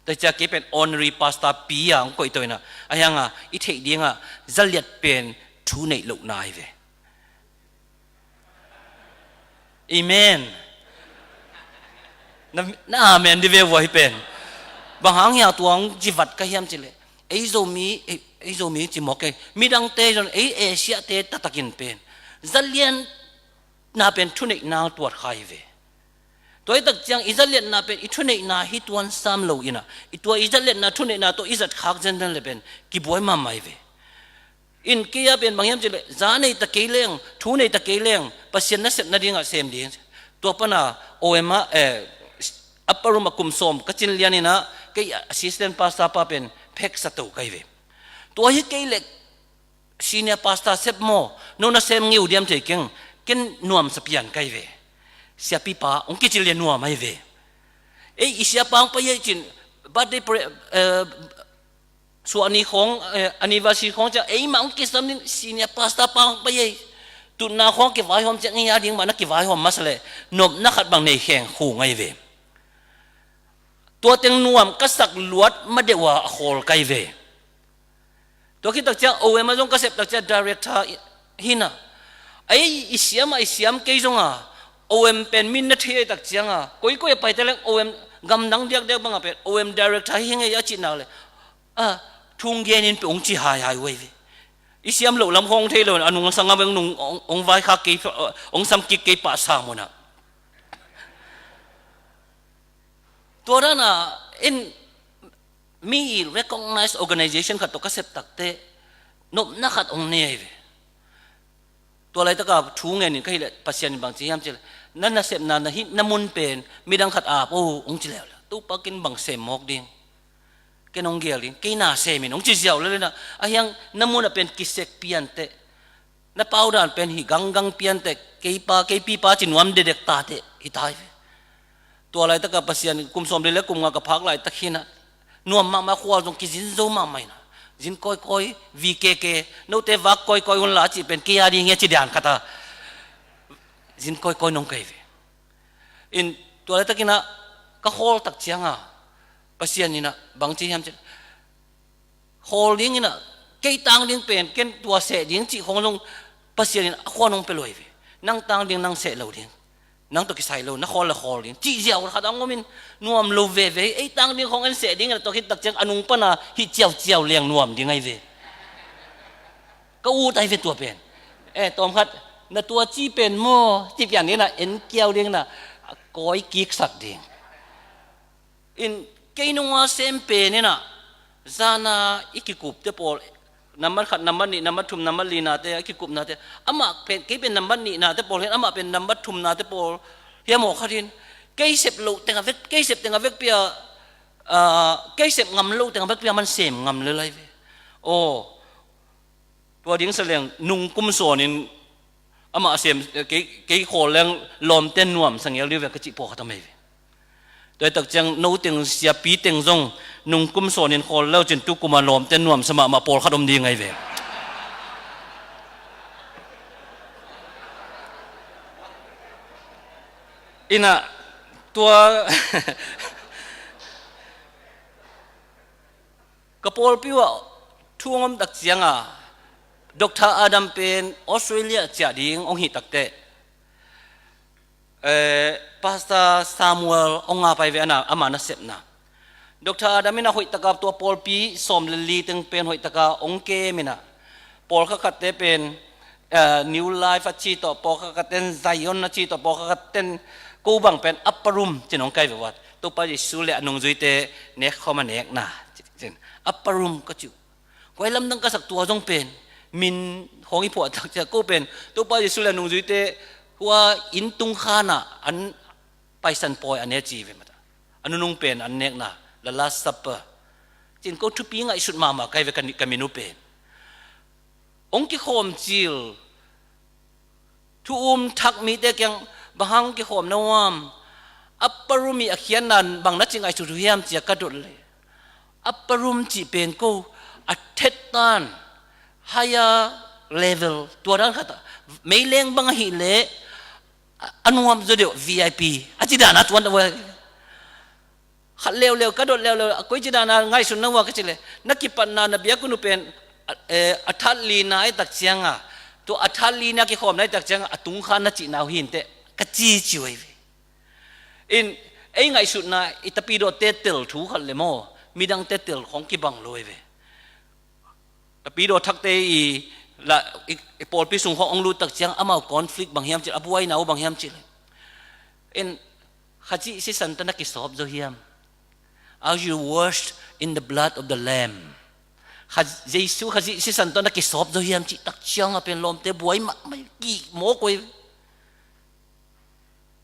Tua ciang kei pen honorary pastor pi a hong koih to inah, a hiangah i theih dingah zaliat pen thu neih lohna ahi ve. Amen. Na, na amen di ve vua hi pen. Bang hang hia tua hong ci vat ka hiam cih leh, ei Zomi, ei, ei Zomi ci mawk kei, midangte zong, ei Asia-te taktakin pen zaliatna pen thuneihna tuat kha hi ve. Tua hi tak ciang i zaliatna pen i thuneihna hi tuan sam lo inah, i tua i zaliatna thuneihna tawh i zat khak zenzen le pen kibuai mahmah hi ve. In kei a pen bang hiam cih leh, za nei ta kei leng, thu nei ta kei leng, Pasian nasep nadingah sem ding. Tua pana O M ah, eh, upper room ah kum sawm ka cin lian inah, kei assistant pastor pa pen pheksa to ka hi ve. Tua hi kei leh senior pastor sep maw, no na sem ngei uh diam thei keng, ken nuamsa pian ka hi ve. Siapipa hong kicil lian nuam ahi ve. Ei, i siapa hong pai ei cin, birthday pre-, eh, suahni khawng, eh, anniversary khawng ciang, eimah hong kisam ding senior pastor pa hong pai ei. Tutna khawng kivaihawm ciang ei a ding mah na kivaihawm masa leh, nopna khat bang nei kheng khung ahi ve. Tua teng nuam ka sak luat madeuh a a khawl ka hi ve. Tua khit tak ciang O M ah zong ka sep tak ciang director hi inah, ei, i siam ah i siam kei zongah O M pen min na thei tak ciangah, koikoi a paite leng O M, gamdang diakdiak bangah pen O M director hi ngei a cih nak leh, a, thung genin pe hong ci haihai uh ahi ve. I siam loh lam khawng thei lo, a nungsangah beng nung hong, hong vaikhak kei, hong samkik kei pah sa munah. Tua danah in mi i recognize organization khat tawh ka sep takteh nopna khat hong nei ahi ve. Tua laitaka thu ngenin ka hih leh Pasian in bang ci hiam cih leh, na nasepna na hihna mun pen midang khat ap o hong ci leuleu. Topa ken bang sem mawk ding. Ken hong gel ding. Kei na sem in hong ci ziau leuleu na. Ahi hang na mun ah pen kisek pian teh. Na pau dan pen hi ganggang pian teh. Kei pa, kei pi pa ci nuam dedek ta teh. Hi ta hi ve. Tua laitaka Pasian kum sawm li le kum nga ka phak laitak hi na. Nuam mahmah khual zong kizin zo mahmah hi na. Zin kawikawi, V K K, note vak kawikawi un la cih pen kei a ding hi a ci dan khat a. Zin kawikawi nong kei ve. In tua laitak hi na ka khawl tak cianga Pasian hi na bang ci hiam ci. Khawl ding hi na kei tang ding pen ken tua seh ding cih khong zong Pasian hi na a khua nong pia luai ve. Nang tang ding nang seh lo ding. Nang tawh kisai lo, na khawl le khawl ding. Cih ziau khat ang om in nuam lo veve hi, ei tang ding khong en seh ding, na tawh khit tak ciang a nung pana hih ciauciau liang nuam ding ahi ve. Ka ut ahi ve tua pen. Eh, tawm khat, na tua ci pen maw, ci pian ding na, en kiau ding na, a kawi kiksak ding. In kei nunga sem pen in ah, zana i kikupte pawl, nambat khat, nambat nih, nambat thum, nambat linate, a kikupnate, amah pen, kei pen nambat nihnate pawl hin, amah pen nambat thumnate pawl, hiam aw khat hin, kei sep loh teng a vek, kei sep teng a vekpi a, ah, kei sep ngam loh teng a vekpi a man sem ngam lel ahi ve. Aw, tua ding sa leng nung kum sawnin amah sem, kei, kei khawl leng lawmte nuam sa ngel ding ve ka cih pawlkhat om ahi ve. Tua hi tak ciang no teng siapi teng zong nung kum sawnin khawl leu cin tu kuma lawmte nuam sa mahmah pawlkhat om ding ahi ve. Inah tua ka pawlpi uh ah thu hong om tak cianga Doctor Adam pen Australia ciah ding hong hih takteh, eh, Pastor Samuel hong nga pai ve, ana ama nasepna. Doctor Adam in a hoihtaka tua pawlpi sawm le li teng pen hoihtaka hong kem inah pawlkhat khatte pen, eh, New Life a ci tawh, pawlkhat khatten Zion a ci tawh, pawlkhat khatten ko bang pen Upper Room cin hong kai ve vat. Topa Jesu le a nungzuite nek khawm a nekna cin Upper Room ka ci uh. Koi lamdang ka sak tua zong pen min hong i phuah tak ciah ko pen Topa Jesu le a nungzuite hua inn tung khanah an paisan pawi a ne ci ve mata. A nunung pen an nekna, the Last Supper. Cin ko thupi ngaihsut mahmah kai ve ka ni, ka minu pen. Hong kikhawm cil, thu um thak mite kiang bang hang kikhawm na uam. Upper Room i a khiatna bang na ci ngaihsut uh hiam cia ka dot le. Upper Room cih pen ko a thettan higher level tua dan khat a meileng bang ahih leh a, a nuam zaw deuh V I P a ci dan a tuan a khat leuleu ka dot leuleu a koi ci dan a ngaihsun na uh a ka ci le na kipatna na biakun uh pen, eh, a that lina i tak cianga tua a that lina kikhawmna i tak cianga a tungkhan na cihna uh hinteh ka ci ci uh ahi ve. In ei ngaihsutna i tapidawte tel thu khat le maw midangte tel khong kibang lo ahi ve. Tapidaw thakte i la i, i pawlpi sung khawng hong lut tak ciang amau conflict bang hiam cih a buaina uh bang hiam cih le. In Khazih sisan tawh na kisawp zo hiam? Are you washed in the blood of the Lamb? Kha, Jesu Khazih sisan tawh na kisawp zo hiam cih tak ciang a pen lawmte buai mahmah kik mawk uh ahi.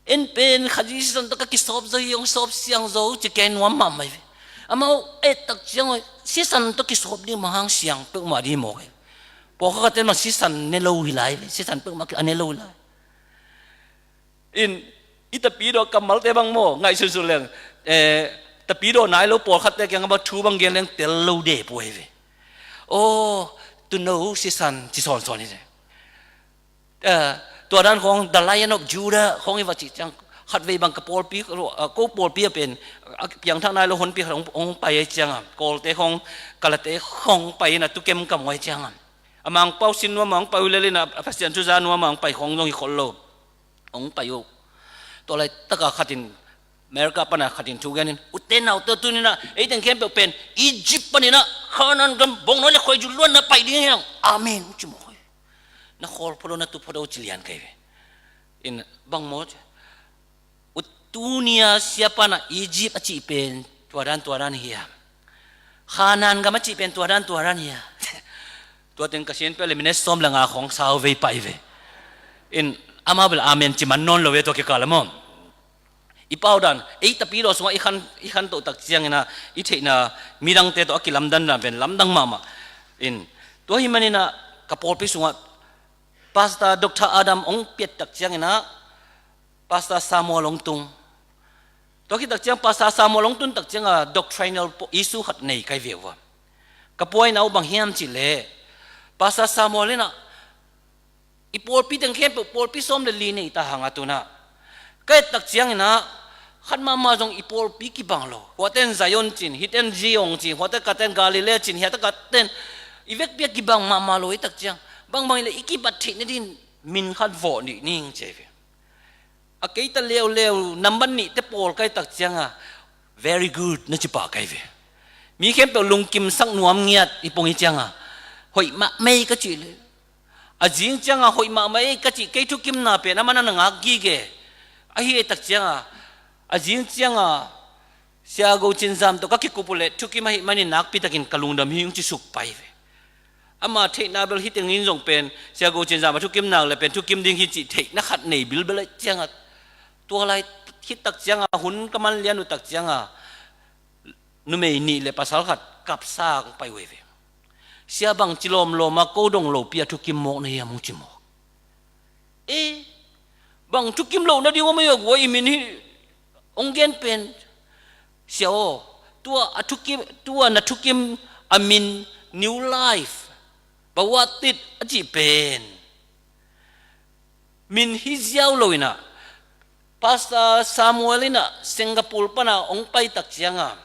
En pen Khazih sisan tawh ka kisawp zo hi, hong sawp siang zo ci kei nuam mahmah hi ve. Amau et tak ciang sisan tawh kisawp ding bang hang siang peuhmah ding hi mawk hi. Pawlkhat khatte mah sisan ne lo hi lai ve, sisan peuhmah a ne lo hi lai. In i tapidaw kammalte bang maw ngaihsunsun leng, eh, tapidaw nai lo pawlkhatte kiang a bang thu bang gen leng tel lo de puai ve. Aw, tuno sisan ci sawnsawn hi ve. Eh, tua dan khawng, The Lion of Judah khawng i va cih ciang khatvei bang ka pawlpi, eh, ko pawlpi a pen a piangthak nai lo honpi khat hong, hong pai ahi cianga Kawlte khawng, Kalate khawng pai ina tukem kam uh ahi cianga a Mangpau sin nuam a hong pai uh lel ina a Pasian thu za nuam a hong pai khawng zong hi khol lo. Hong pai uh. Tua laitaka khatin America pana khatin thu genin ute naute tunina eiteng khempeuh pen Egypt panina Canaan gam bawngnawi le khuaizu luanna pai ding hiang. Amen ci mawk hi. Na khawl phodo na tu phodo ci lian kai ve. In bang maw ci. Ut tunia siapana Egypt a cih pen tua dan tua dan hiam? Canaan gam a cih pen tua dan tua dan hiam? Tua teng ka sin pia le minute sawm le nga khawng sau vei pai ve. In Amau bel amen ci man nawn lo e, tua kikal ah maw. I pau dan, ei tapidaw sungah i khan, i khantoh tak ciangin ah, i theihna midangte tawh a kilamdan dan pen lamdang mahmah. In, tua ahih manin ah ka pawlpi sungah Pastor Doctor Adam hong piat tak ciangin ah, Pastor Samuel hong tung. Tua khit tak ciang, Pastor Samuel hong tun tak ciang a, doctrinal po-, issue khat nei ka hi ve ua. Ka puaina uh bang hiam cih leh, Pastor Samuel in ah, i pawlpi teng khempeuh, pawlpi sawm le li nei ta hang a, tu-in ah ka et tak ciangin ah, khat mahmah zong i pawlpi kibang lo. Huaten Zion ci-in, hiten Zion ci-in, huate katen Galilee ci-in, hiate katen i vekpi a kibang mahmah lo hi tak ciang, bangbang hi leh i kibat theih nadingin min khat vawh ning ci hi ve. A kei ta leuleu nambat nihte pawl ka hih tak ciang a, very good na ci pah ka hi ve. Mi khempeuh lungkimsak nuam ngiat i pung hi ciang a, hoih mahmah ei ka cih leh, a zing ciang a hoih mahmah ei ka cih, kei thukimna pen amah na ngak gige. Ahi tak ciang a, a zing ciang a Sia Go Cin Zam tawh ka kikup uh leh thukim ahih manin nakpi takin ka lungdam hi ung ci suk pah hi ve. Ama theihna bel hih tengin zong pen, Sia Go Cin Zam a thukim nak leh pen thukim ding hi cih theihna khat nei bilbel ahih ciang a, tua lai khit tak ciang a, hun ka man lian uh tak ciang a, numei nih le pasal khat kapsa hong pai uh hi ve. Sia, bangci lawmlawm a ko dong lopi a thukim mawk na hiam, hong ci mawk. E, bang thukim loh nading om ei, a gua i min hi hong gen pen. Sia aw, tua a thukim, tua na thukim a min New Life, Bawatit a cih pen min hi ziau lo-in ah, Pastor Samuel in ah Singapore pan a hong pai tak ciang a,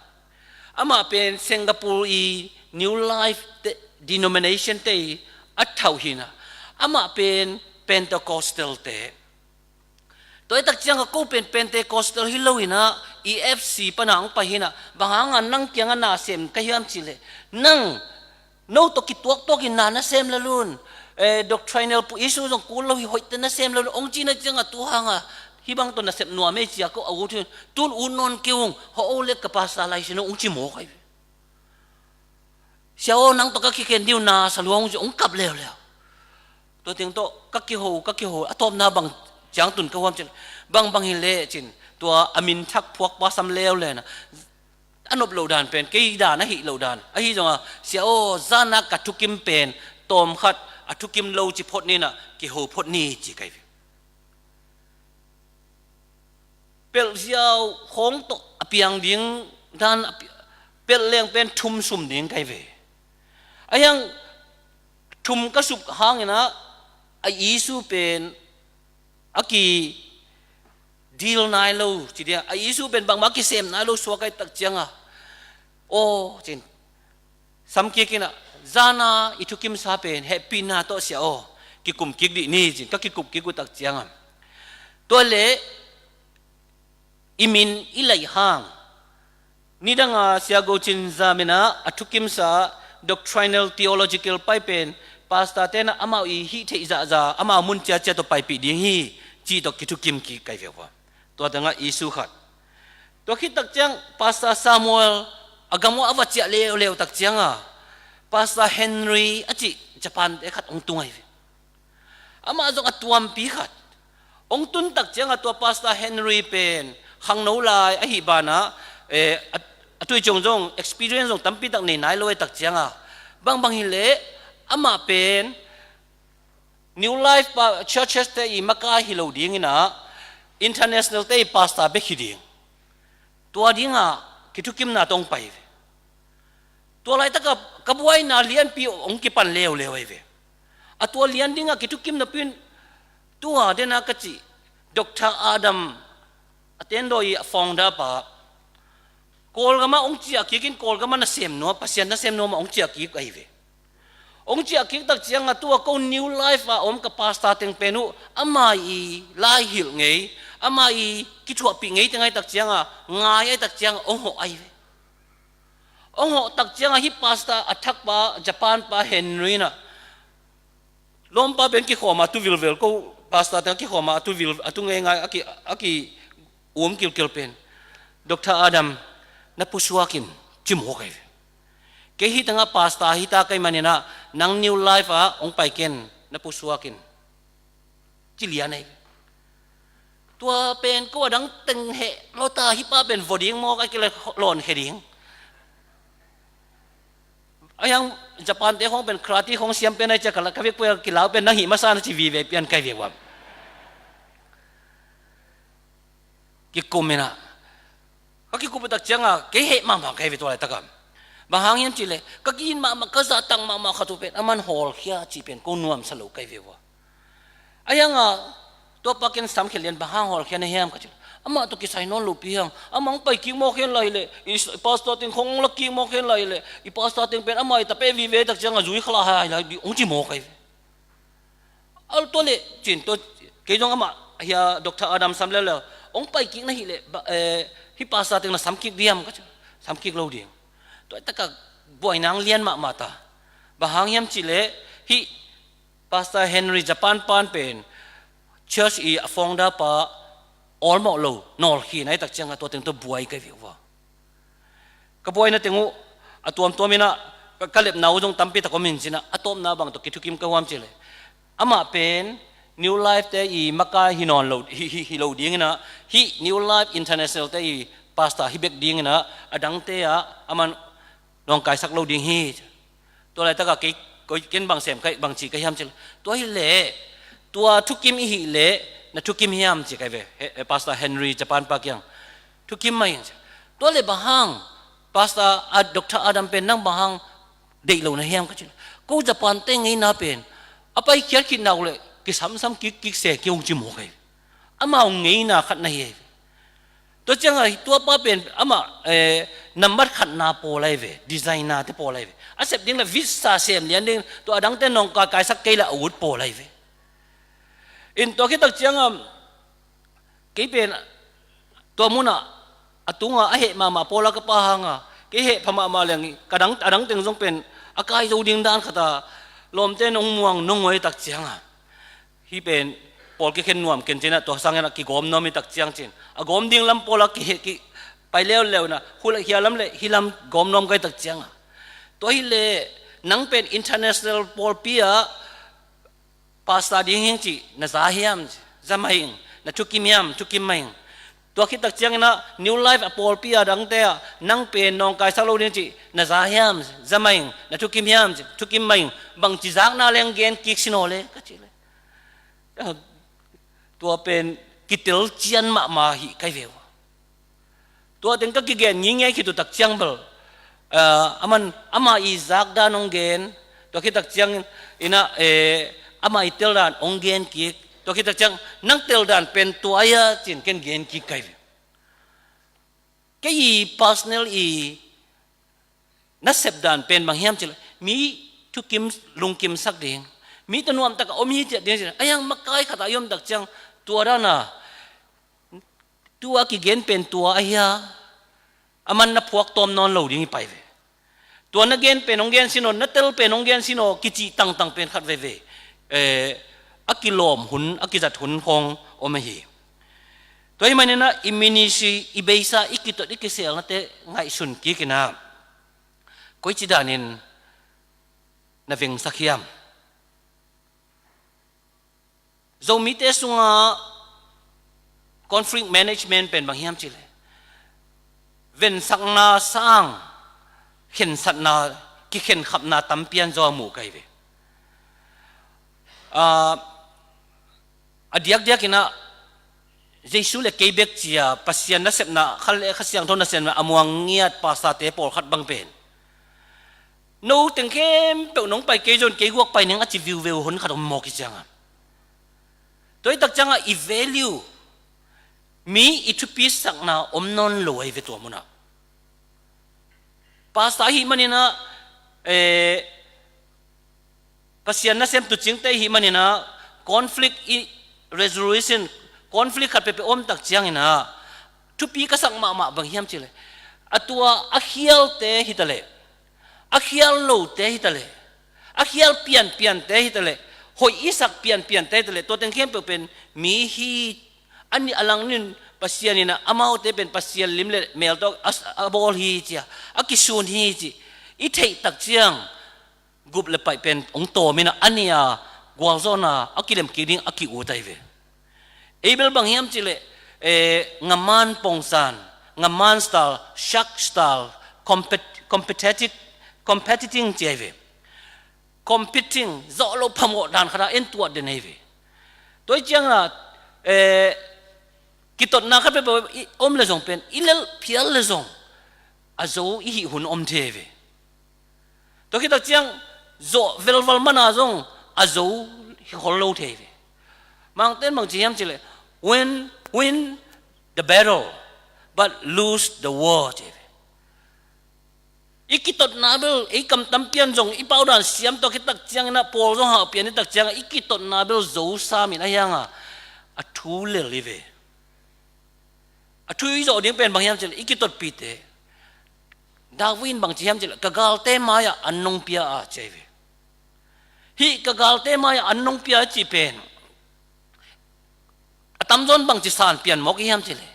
amah pen Singapore i New Life te, denomination te i a thauh hi-in ah, amah pen Pentecostal te. Tua hi tak ciang a, ko pen Pentecostal hi lo-in ah, E F C pan a hong pai hi-in ah, bang hang a nang kiang a na sem ka hiam cih leh, nang no tawh kituaktuak in na na sem lel un, eh, doctrinal pu issue zong kul lo hi, hoihte na sem lel un, hong cih na ciang a, tu hang a hih bang tawh na sep nuam ei ci a ko a ut hi-in, tu-in ut nawn kei ung, hawh o leh ka pastor license hong ci mawk hi ve. Sia aw, nang tawh ka kikhen ding uh, na sa lua ung ci, hong kap leuleu. Tua teng tawh ka kiho, ka kiho, a tawpna bang ciang tun ka huam cin, bangbang hi leh cin, tua a min thak phuak pa sam leuleu-in ah, a nop loh dan pen kei dan ahih loh dan. Ahi zong a, Sia aw, zan a ka thukim pen tawmkhat a thukim lo ci phot ni-in ah, kiho phot ni ci ka hi ve. Pelh ziau khawng tawh a piang ding dan a pi-, pelh leng pen thum sum ding ka hi ve. Ahi hang thum ka suk hangin ah, a issue pen a ki deal nai lo ci dia, a issue pen bangmah a kisem nai lo suak ka hih tak ciang a, aw cin, sam kik in ah, zan a i thukimsa pen hehpihna tawh, Sia aw, kikum kik dih ni cin, ka kikup kik uh tak ciang a, tua leh i min i laih hang. Nidang a Sia Go Cin Zam in ah a thukimsa doctrinal theological pai pen, pastor te'n ah amau i hih theih zahzah, amau mun ciacia tawh paipih ding hi, cih tawh kithukim kik ka hi ve ua. Tua teng ah issue khat. Tua khit tak ciang Pastor Samuel a gam uah a va ciah leuleu tak ciang a, Pastor Henry a cih Japan te khat hong tung ahi ve. Amah zong a tuampi khat. Hong tun tak ciang a, tua Pastor Henry pen khangno lai ahih banah, eh, a, a tui ciang zong experience zong tampi tak nei nai lo ahi tak ciang a, bangbang hi leh amah pen New Life pa, churches te i makai hi lo dingin ah, international te i pastor bek hi ding. Tua ding a kithukimna tawh hong pai ve. Tua laitak a ka buaina lianpi hong kipan leuleu ahi ve. A tua lian ding a kithukim napi-in, tua den a ka cih Doctor Adam, a tendawi a founder pa, Kawlgam ah hong ciah kik in, Kawlgam ah nasem nuam, Pasian nasem nuam ah hong ciah kik ahi ve. Hong ciah kik tak ciang a, tua ko New Life a om ka pastor teng pen uh, ama i lai hilh ngei, ama i kithuahpih ngei teng ahi tak ciang a, ngai ahi tak ciang a, hong hawh ahi ve. Hong hawh tak ciang a, hih pastor a thak pa, Japan pa Henry in ah, lawmpa pen kikhawm a tu vilvel, ko pastor teng a kikhawm a tu vil, a tu ngeingai, a ki, a ki um kilkel pen, Doctor Adam, na pusuak in, ci mawk ahi ve. Kei hih teng ah pastor hi ta ka hih manin ah, nang New Life ah hong pai ken, na pusuak in, ci lian ahi ve. Tua pen ko a dang teng heh lo ta, hih pa pen vua ding maw, ka kile lawnkhia ding. A hiang Japan te khong pen karate khong siam pen ai cia ka la, ka vek pua kilau pen nang hih masa na ci vive pian kai vek uam. Kikum ina. Ka kikup tak cianga kei heh mahmah kai ve tua laitaka. Bang hang hiam cih leh ka ki-it mahmah, ka zahtak mahmah khat uh pen aman hawlkhia cih pen ko nuamsa lo kai ve ua. A hianga tua pa ken sam khia lian, bang hang hawlkhia na hiam ka cih leh, amah tawh kisai nawn lo pi hiang, amah hong pai kik mawk hen lai leh, i pastor teng khong hong la kik mawk hen lai leh, i pastor teng pen amah i ta peh vive tak cianga zui khala hai lai dih hong ci mawk kai ve. A tua leh cin tua, kei zong amah hia Doctor Adam sam leuleu, hong pai kik na hih leh, hih pastor teng na sam kik diam ka ci, sam kik lo ding. Tua taka buai nang lian mahmah ta. Bang hang hiam cih leh hih Pastor Henry Japan pan pen church i a founder pa awlmawh lo, nawlkhin ai tak cianga tua teng tua buai kai ve ua. Ka buaina teng uh a tuamtuam ina ka, ka lepna uh zong tampi tak om in cina, a tawpna bang tawh kithukim ka huam cih leh, amah pen New Life te i makai hi nawn lo, hi, hi, hi lo ding ina, hih New Life International te i pastor hi bek ding ina, a dangte ah aman nawngkaisak lo ding hi. Tua laitaka kei, koi ken bang sem kai, bang ci ka hiam cih leh, tua hi leh, tua thukim i hih leh na thukim hiam ci kai ve, Pastor Henry Japan pa kiang. Thukim mah ing ci. Tua leh bang hang Pastor Doctor Adam pen nang bang hang deih lo na hiam ka cih leh, ko Japan te ngeina pen a paikhiat khit nak leh kisamsam kik kik se ki hong ci mawk ai. Amau ngeina khat na hi ai. Tua cianga tua pa pen amah nambat khatna pawl ai ve, designer te pawl ai ve. A sep ding leh visa sem lian ding, tua a dangte nawngkaikaisak kei leh a ut pawl ai ve. In tua khit tak cianga kei pen tua muna a tunga a heh mahmah pawla ka pa hanga kei heh pha mahmah leng, ka dang, a dang teng zong pen a kai zo ding dan khata lawmte nong muang nong ngoi tak cianga hih pen pawl kikhen nuam ken cina, tua sangin a kigawm nuam i tak ciang cin a gawm ding lam pawla kiheh ki pai leuleu na, hul hia lam leh hih lam gawm nuam kai tak cianga. Tua hi leh nang pen international pawlpi ah pastor ding hing cih na za hiam? Za mah ing. Na thukim hiam? Thukim mah ing. Tua khit tak ciangin ah New Life a pawlpi a dangte ah nang pen nawngkaisak lo ding cih na za hiam? Za mah ing. Na thukim hiam? Thukim mah ing. Bangci zakna leng gen kik sinaw le ka cih le. Tua pen kitel cian mahmah hi kai ve uh. Tua teng ka kigen ngingei khit uh tak ciang bel, ah, aman ama i zak dan hong gen, tua khit tak ciang ina, eh, ama i tel dan hong gen kik, tua khit tak ciang nang tel dan pen tua ia cin ken gen kik kai ve. Kei i personal i nasep dan pen bang hiam cih leh mi thukim lungkimsak ding, mi tawh nuamtak a om hi ciat ding cih leh, a hiang makai khat a i om tak ciang tua dan a tua kigen pen tua ahia, aman na phuak tawm nawn lo ding i pai ve. Tua na gen pen hong gen sinaw, na tel pen hong gen sinaw kicih tangtang pen khat veve, eh, a kilawm hun, a kizat hun khawng om ahi. Tua hi maninah i ministry i beisa i kitot i kiselnate ngaihsun kikina koici danin na vengsak hiam? Zomite sunga conflict management pen bang hiam cih leh vensakna sang khensatna, kikhenkhapna tampian zaw a muh kai ve. Ah, a diakdiakinah Jesu le kei bek cia Pasian nasepna kha le Kha Siangtho nasepna a muang ngiat pastor-te pawlkhat bang pen no teng khempeuh nong pai kei zon kei guak pai ning a ci viuveu hun khat om mawk i cianga. Tua i tak cianga i value, mi i thupisakna om nawn lo ahi ve tua munah. Pastor ahi maninah, eh, Pasian nasem tucingte ahi maninah conflict i resolution, conflict khat pehpeh om tak cianginah thupi ka sak mahmah bang hiam cih leh a tua a khialte hitaleh, a khial lote hitaleh, a khial pianpiante hitaleh, hoih i sak pianpiante hitaleh, tua teng khempeuh pen mi hi, a langnin Pasian inah amaute pen Pasian lim le mel tawh a, a bawl hi cia a kisun hi ci i theih tak ciang gup le paih pen hong tawm inah a nia gualzawhna a kilem kik ding a ki-ut ahi ve. Ei bel bang hiam cih leh Eh, ngaman pongsan, ngaman style, shark style, compet-, competitive, competing ci ahi ve. Competing, zawh lo phamawh dan khat ah en tuat den ahi ve. Tua hi ciangin ah, eh, kitotna khat peuhpeuh i om le zong pen, i lel phial le zong, a zo i hih hun om thei ve. Tua khit tak ciang zawh velval man a zong a zo hi khol lo thei ve. Mangte'n bang ci hiam cih leh, win, win the battle, but lose the war ci ve. I kitotna bel, ei kam tampi in zong i pau dan siam, tua khit tak ciangin ah pawl zong hahpih a, ni tak ciangin i kitotna bel zo sam in a hiang a, a thu lel hi ve. A thu i zawh ding pen bang hiam cih leh, i kitotpihte, David in bang ci hiam cih leh, ka galte mai-ah an nong pia a ci ahi ve. Hih ka galte mai-ah an nong pia a cih pen, a tamzaw in bang ci san pian mawk i hiam cih leh,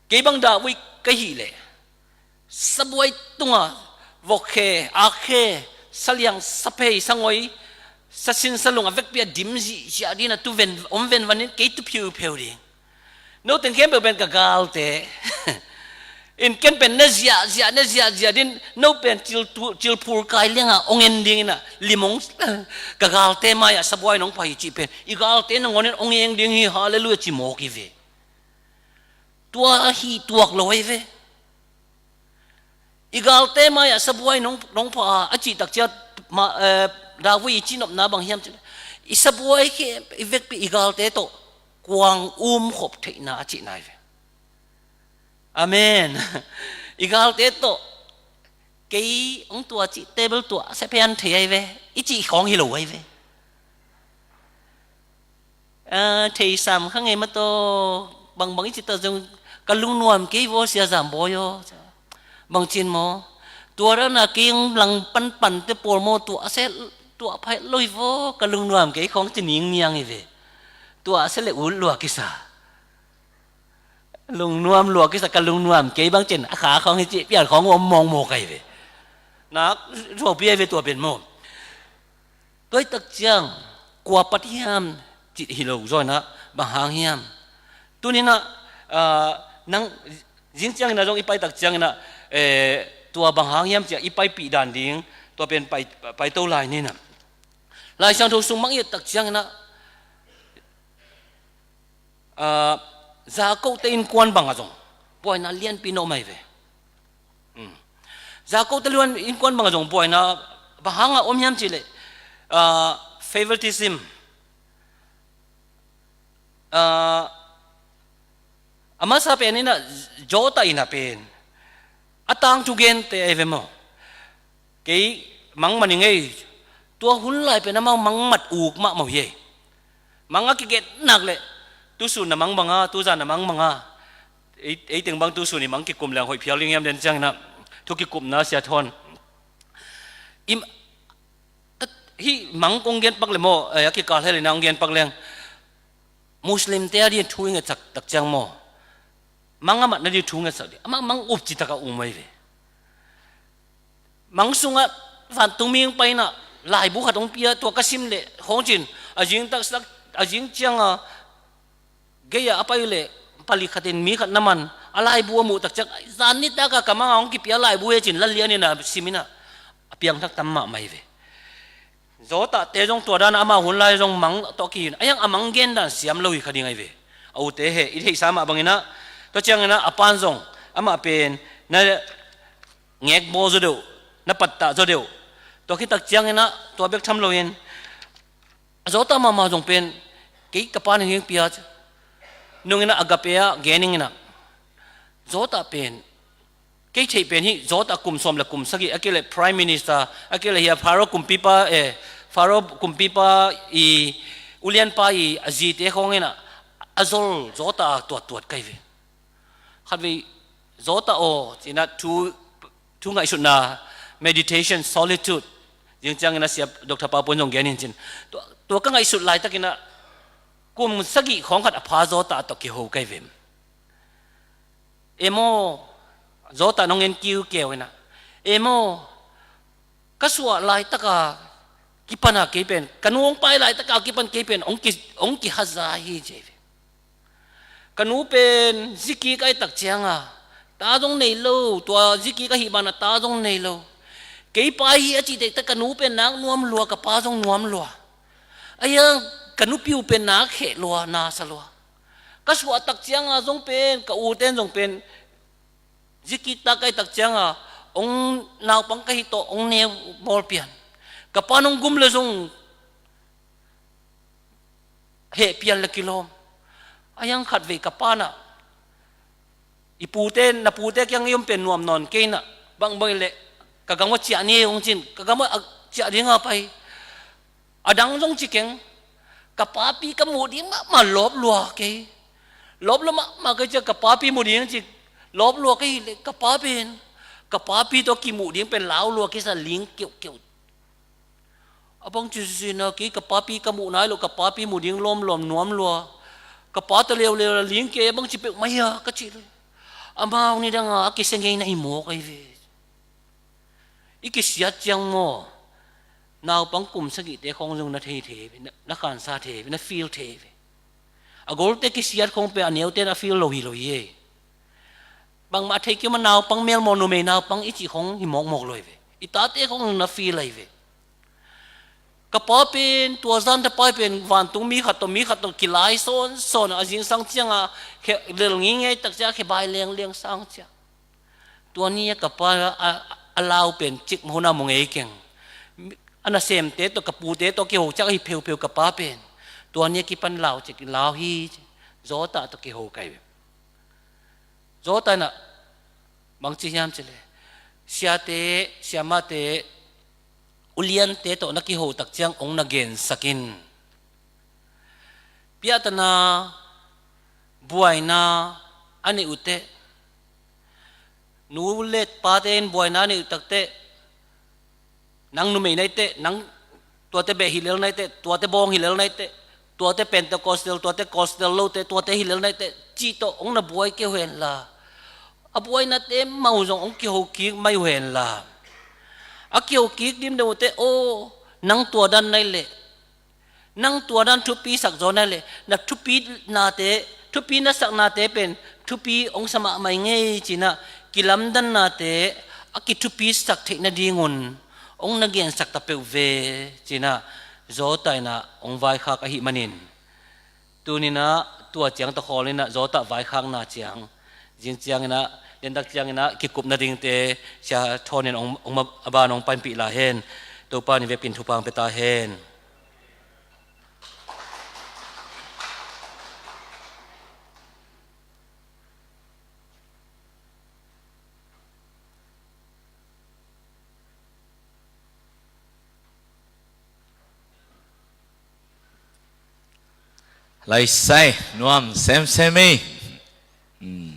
kei bang David ka hih leh, sabuai tungah vok khe, ak khe, saliang, saphei, sangoi, sasin, salung a vekpi a dim zihziah ding a, tu ven, om venvan in kei tu phiupheu ding. No teng khempeuh pen ka galte in, ken pen na ziahziah, na ziahziah ding, no pen cil tu, cil phul kai liang a ong en ding in a, lim ong, ka galte mai-ah sabuai nong pha hi cih pen, i galte nangawn in ong eng ding hi, halleluiah ci mawk hi ve. Tua hi tuak lo ahi ve. I galte mai-ah sabuai nong, nong pha a, a cih tak ciang, ma, eh, David i cihnopna bang hiam cih leh, i sabuai khe, i vekpi i galte tawh kuang umkhop theihna a cihna ahi ve. Amen. I galte tawh kei hong tua cih table tuah sia phian thei ahi ve, i cih khawng hi lo ahi ve. Ah, thei sam kha ngei mataw, bangbang i cih tak zong ka lungnuam kei vaw, Sia Zam Bawi aw. Bang cin maw? Tua dan a kei hong lang panpante pawl maw, tuah sia, tuah pha het lo hi vaw, ka lungnuam kei khawng ci ningniang hi ve. Tuah sia leh ut lua kisa. Lungnuam lua kisa, ka lungnuam kei bang cin a kha khawng hi cih pian khawng om mawngmawng ka hi ve. Nak thuakpi ahi ve tua pen maw. Tua hi tak ciang kua pat hiam cih hi lo zaw in ah, bang hang hiam? Tuni in ah, ah, nang zing ciangin ah zong i pai tak ciangin ah, eh, tua bang hang hiam ci-a i paipih dan ding, tua pen pai, paito lai ni in ah. Lai Siangtho sung mah i et tak ciangin ah, ah, Jakob-te innkuan bangah zong buaina lianpi na om ahi ve. Hmm. Jakob-te lian innkuan bangah zong buaina bang hangah om hiam cih leh, ah, favoritism. Ah, a masa pen in ah, Joseph in ah pen a tangthu gente ahi ve maw. Kei mangman ing ei, tua hun lai pen amau mangmat uk mahmah uh hi ei. Mang a kigen nak leh, tusun na mang bang a, tuzan na mang bang a. Ei, ei teng bang tusun i mang kikum leng hoih phial ding hiam den ciangin ah, thu kikupna sia thawn. I, hih mang kong gen pak leh maw, eh, a kikal hel in ah hong gen pak leng. Muslim-te a ding thu i ngetsak tak ciang maw, mang a matna ding thu ngetsak ding, amah mang up citak a um ahi ve. Mang sungah vantung mi hong pai in ah, laibu khat hong pia, tua ka sim leh khawng cin, a zing taktak, a zing ciang a gei-ah a pai leh palik khat in mi khat na man, a laibu a muh tak ciang, zan nitak a ka mang a hong kipia laibu hi cin, la lian in ah sim in ah, a piangthak tam mahmah hi ve. Joseph-te zong tua dan a, amau hun lai zong mang tawh kihi in, a hiang a mang gen dan siam lo hi kha ding ahi ve. A ute he, i theihsa mah bangin ah, tua ciangin ah a pa'n zong amah pen na ngekbawl zaw deuh, na pattah zaw deuh. Tua khit tak ciangin ah tua bek tham loin, a Joseph mahmah zong pen, kei ka pa'n hong pia, nung in ah Agape ah gen ing in ah, Joseph pen, kei theih pen hih Joseph kum sawm leh kum sagih, a kei leh Prime Minister, a kei leh hih a Pharaoh kumpipa, eh, Pharaoh kumpipa i ulianpa i a zite khawng in ah, a zol Joseph a tuattuat ka hi ve. Khatvei Joseph aw ci-in ah thu, thu ngaihsutna, meditation, solitude, zing ciangin ah Sia Doctor Pau Pun zong gen in cin. Tua, tua ka ngaihsut laitakin ah kum sagih khawng khat a pha Joseph tawh kiho ka hi ve. Em aw, Joseph nong en kiukiu in ah, em aw, ka suah laitak a kipan a kei pen, ka nu hong pai laitak a kipan kei pen hong ki, hong kihaza hi ci hi ve. Ka nu pen zikik ahih tak cianga ta zong nei lo, tua zikik ahih banah ta zong nei lo. Kei pa hi a cih dektak ka nu pen nak nuam lua, ka pa zong nuam lua. Ahi hang ka nupi uh pen nak heh lua, na sa lua. Ka suah tak cianga zong pen ka u ten zong pen zikik tak ahih tak cianga hong naupang ka hih tawh hong neu bawl pian. Ka pa nong gum le zong heh pian le kilawm. Ahi hang khatvei ka pa nah, i pute, na pute kiang i om pen nuam nawn kei nah, bangbang i leh ka gam ah ciah ni hong cin, ka gam ah ciah dinga pai. A dang zong ci keng. Ka papi ka muh ding mahmah lawp lua kei. Lawp lua mahmah kei ciah ka papi muh ding ci, lawp lua kei leh ka pa pen, ka papi tawh kimuh ding pen lau lua kei sa, ling keuhkeuh. A bang ci sisina kei ka papi ka muh nai lo, ka papi muh ding lawmlawm nuam lua. Ka pa ta leuleu la ling kei, a bang ci peuh mai a ka cih le. Amau nidanga a kisia ngei na hi mawk ahi ve. I kisiat ciang maw, naupang kum sagihte khawng zong na thei thei ve, na, na khansa thei ve, na feel thei ve. A golte kisiat khawng pen a neute na feel lo hi lo hi ei. Bangmah thei kei mah, naupang melmaw, numei naupang i cih khawng hi mawkmawk lo hi ve. I tate khawng na feel ahi ve. Ka pa pen tua zan thapai pen vantung mi khat tawh, mi khat tawh kilai sawnsawn a, zingsang cianga khe lel ngeingei tak ciah, khe bai lengleng sang ciah. Tua ni a ka pa a, a lau pen cikmah hun a mu ngei keng. A nasemte tawh, ka pute tawh kiho ciah hi pheupheu ka pa pen. Tua ni a kipan lau cik, lau hi. Zawtah tawh kiho kai ve. Zawtah inah bang ci hiam cih leh, siate, siamahte, uliante tawh na kiho tak ciang hong na gensak in. Piahtana, buaina a neih uh teh, nu le pate in buaina a neih uh tak teh, nang numei na hi teh, nang tuate beh hi lel na hi teh, tuate bawng hi lel na hi teh, tuate Pentecostal, tuate Costal lo teh, tuate hi lel na hi teh, cih tawh hong na buai kei uh hen la, a buainate mah uh zong hong kiho kik mai uh hen la. A kiho kik dim deuh uh teh, aw, nang tua dan na hi leh, nang tua dan thupi sak zaw na hi leh, na thupi nate, thupi na sak nate pen thupi hong sa mahmah ing ei, ci-inah kilamdannate a kithupi sak theih nadingun hong na gensak ta peuh ve, ci-inah Zawtah inah hong vaikhak ahih manin, tuninah tua ciang tawh khawl inah Zawtah vaikhakna ciang, zing cianginah, dentak cianginah kikup nadingte Sia Thawn in hong, hong ma-, a ban hong panpih lai hen. Topa in vekpi in thupha hong pia ta hen. Laisai nuam semsem ei. Hmm.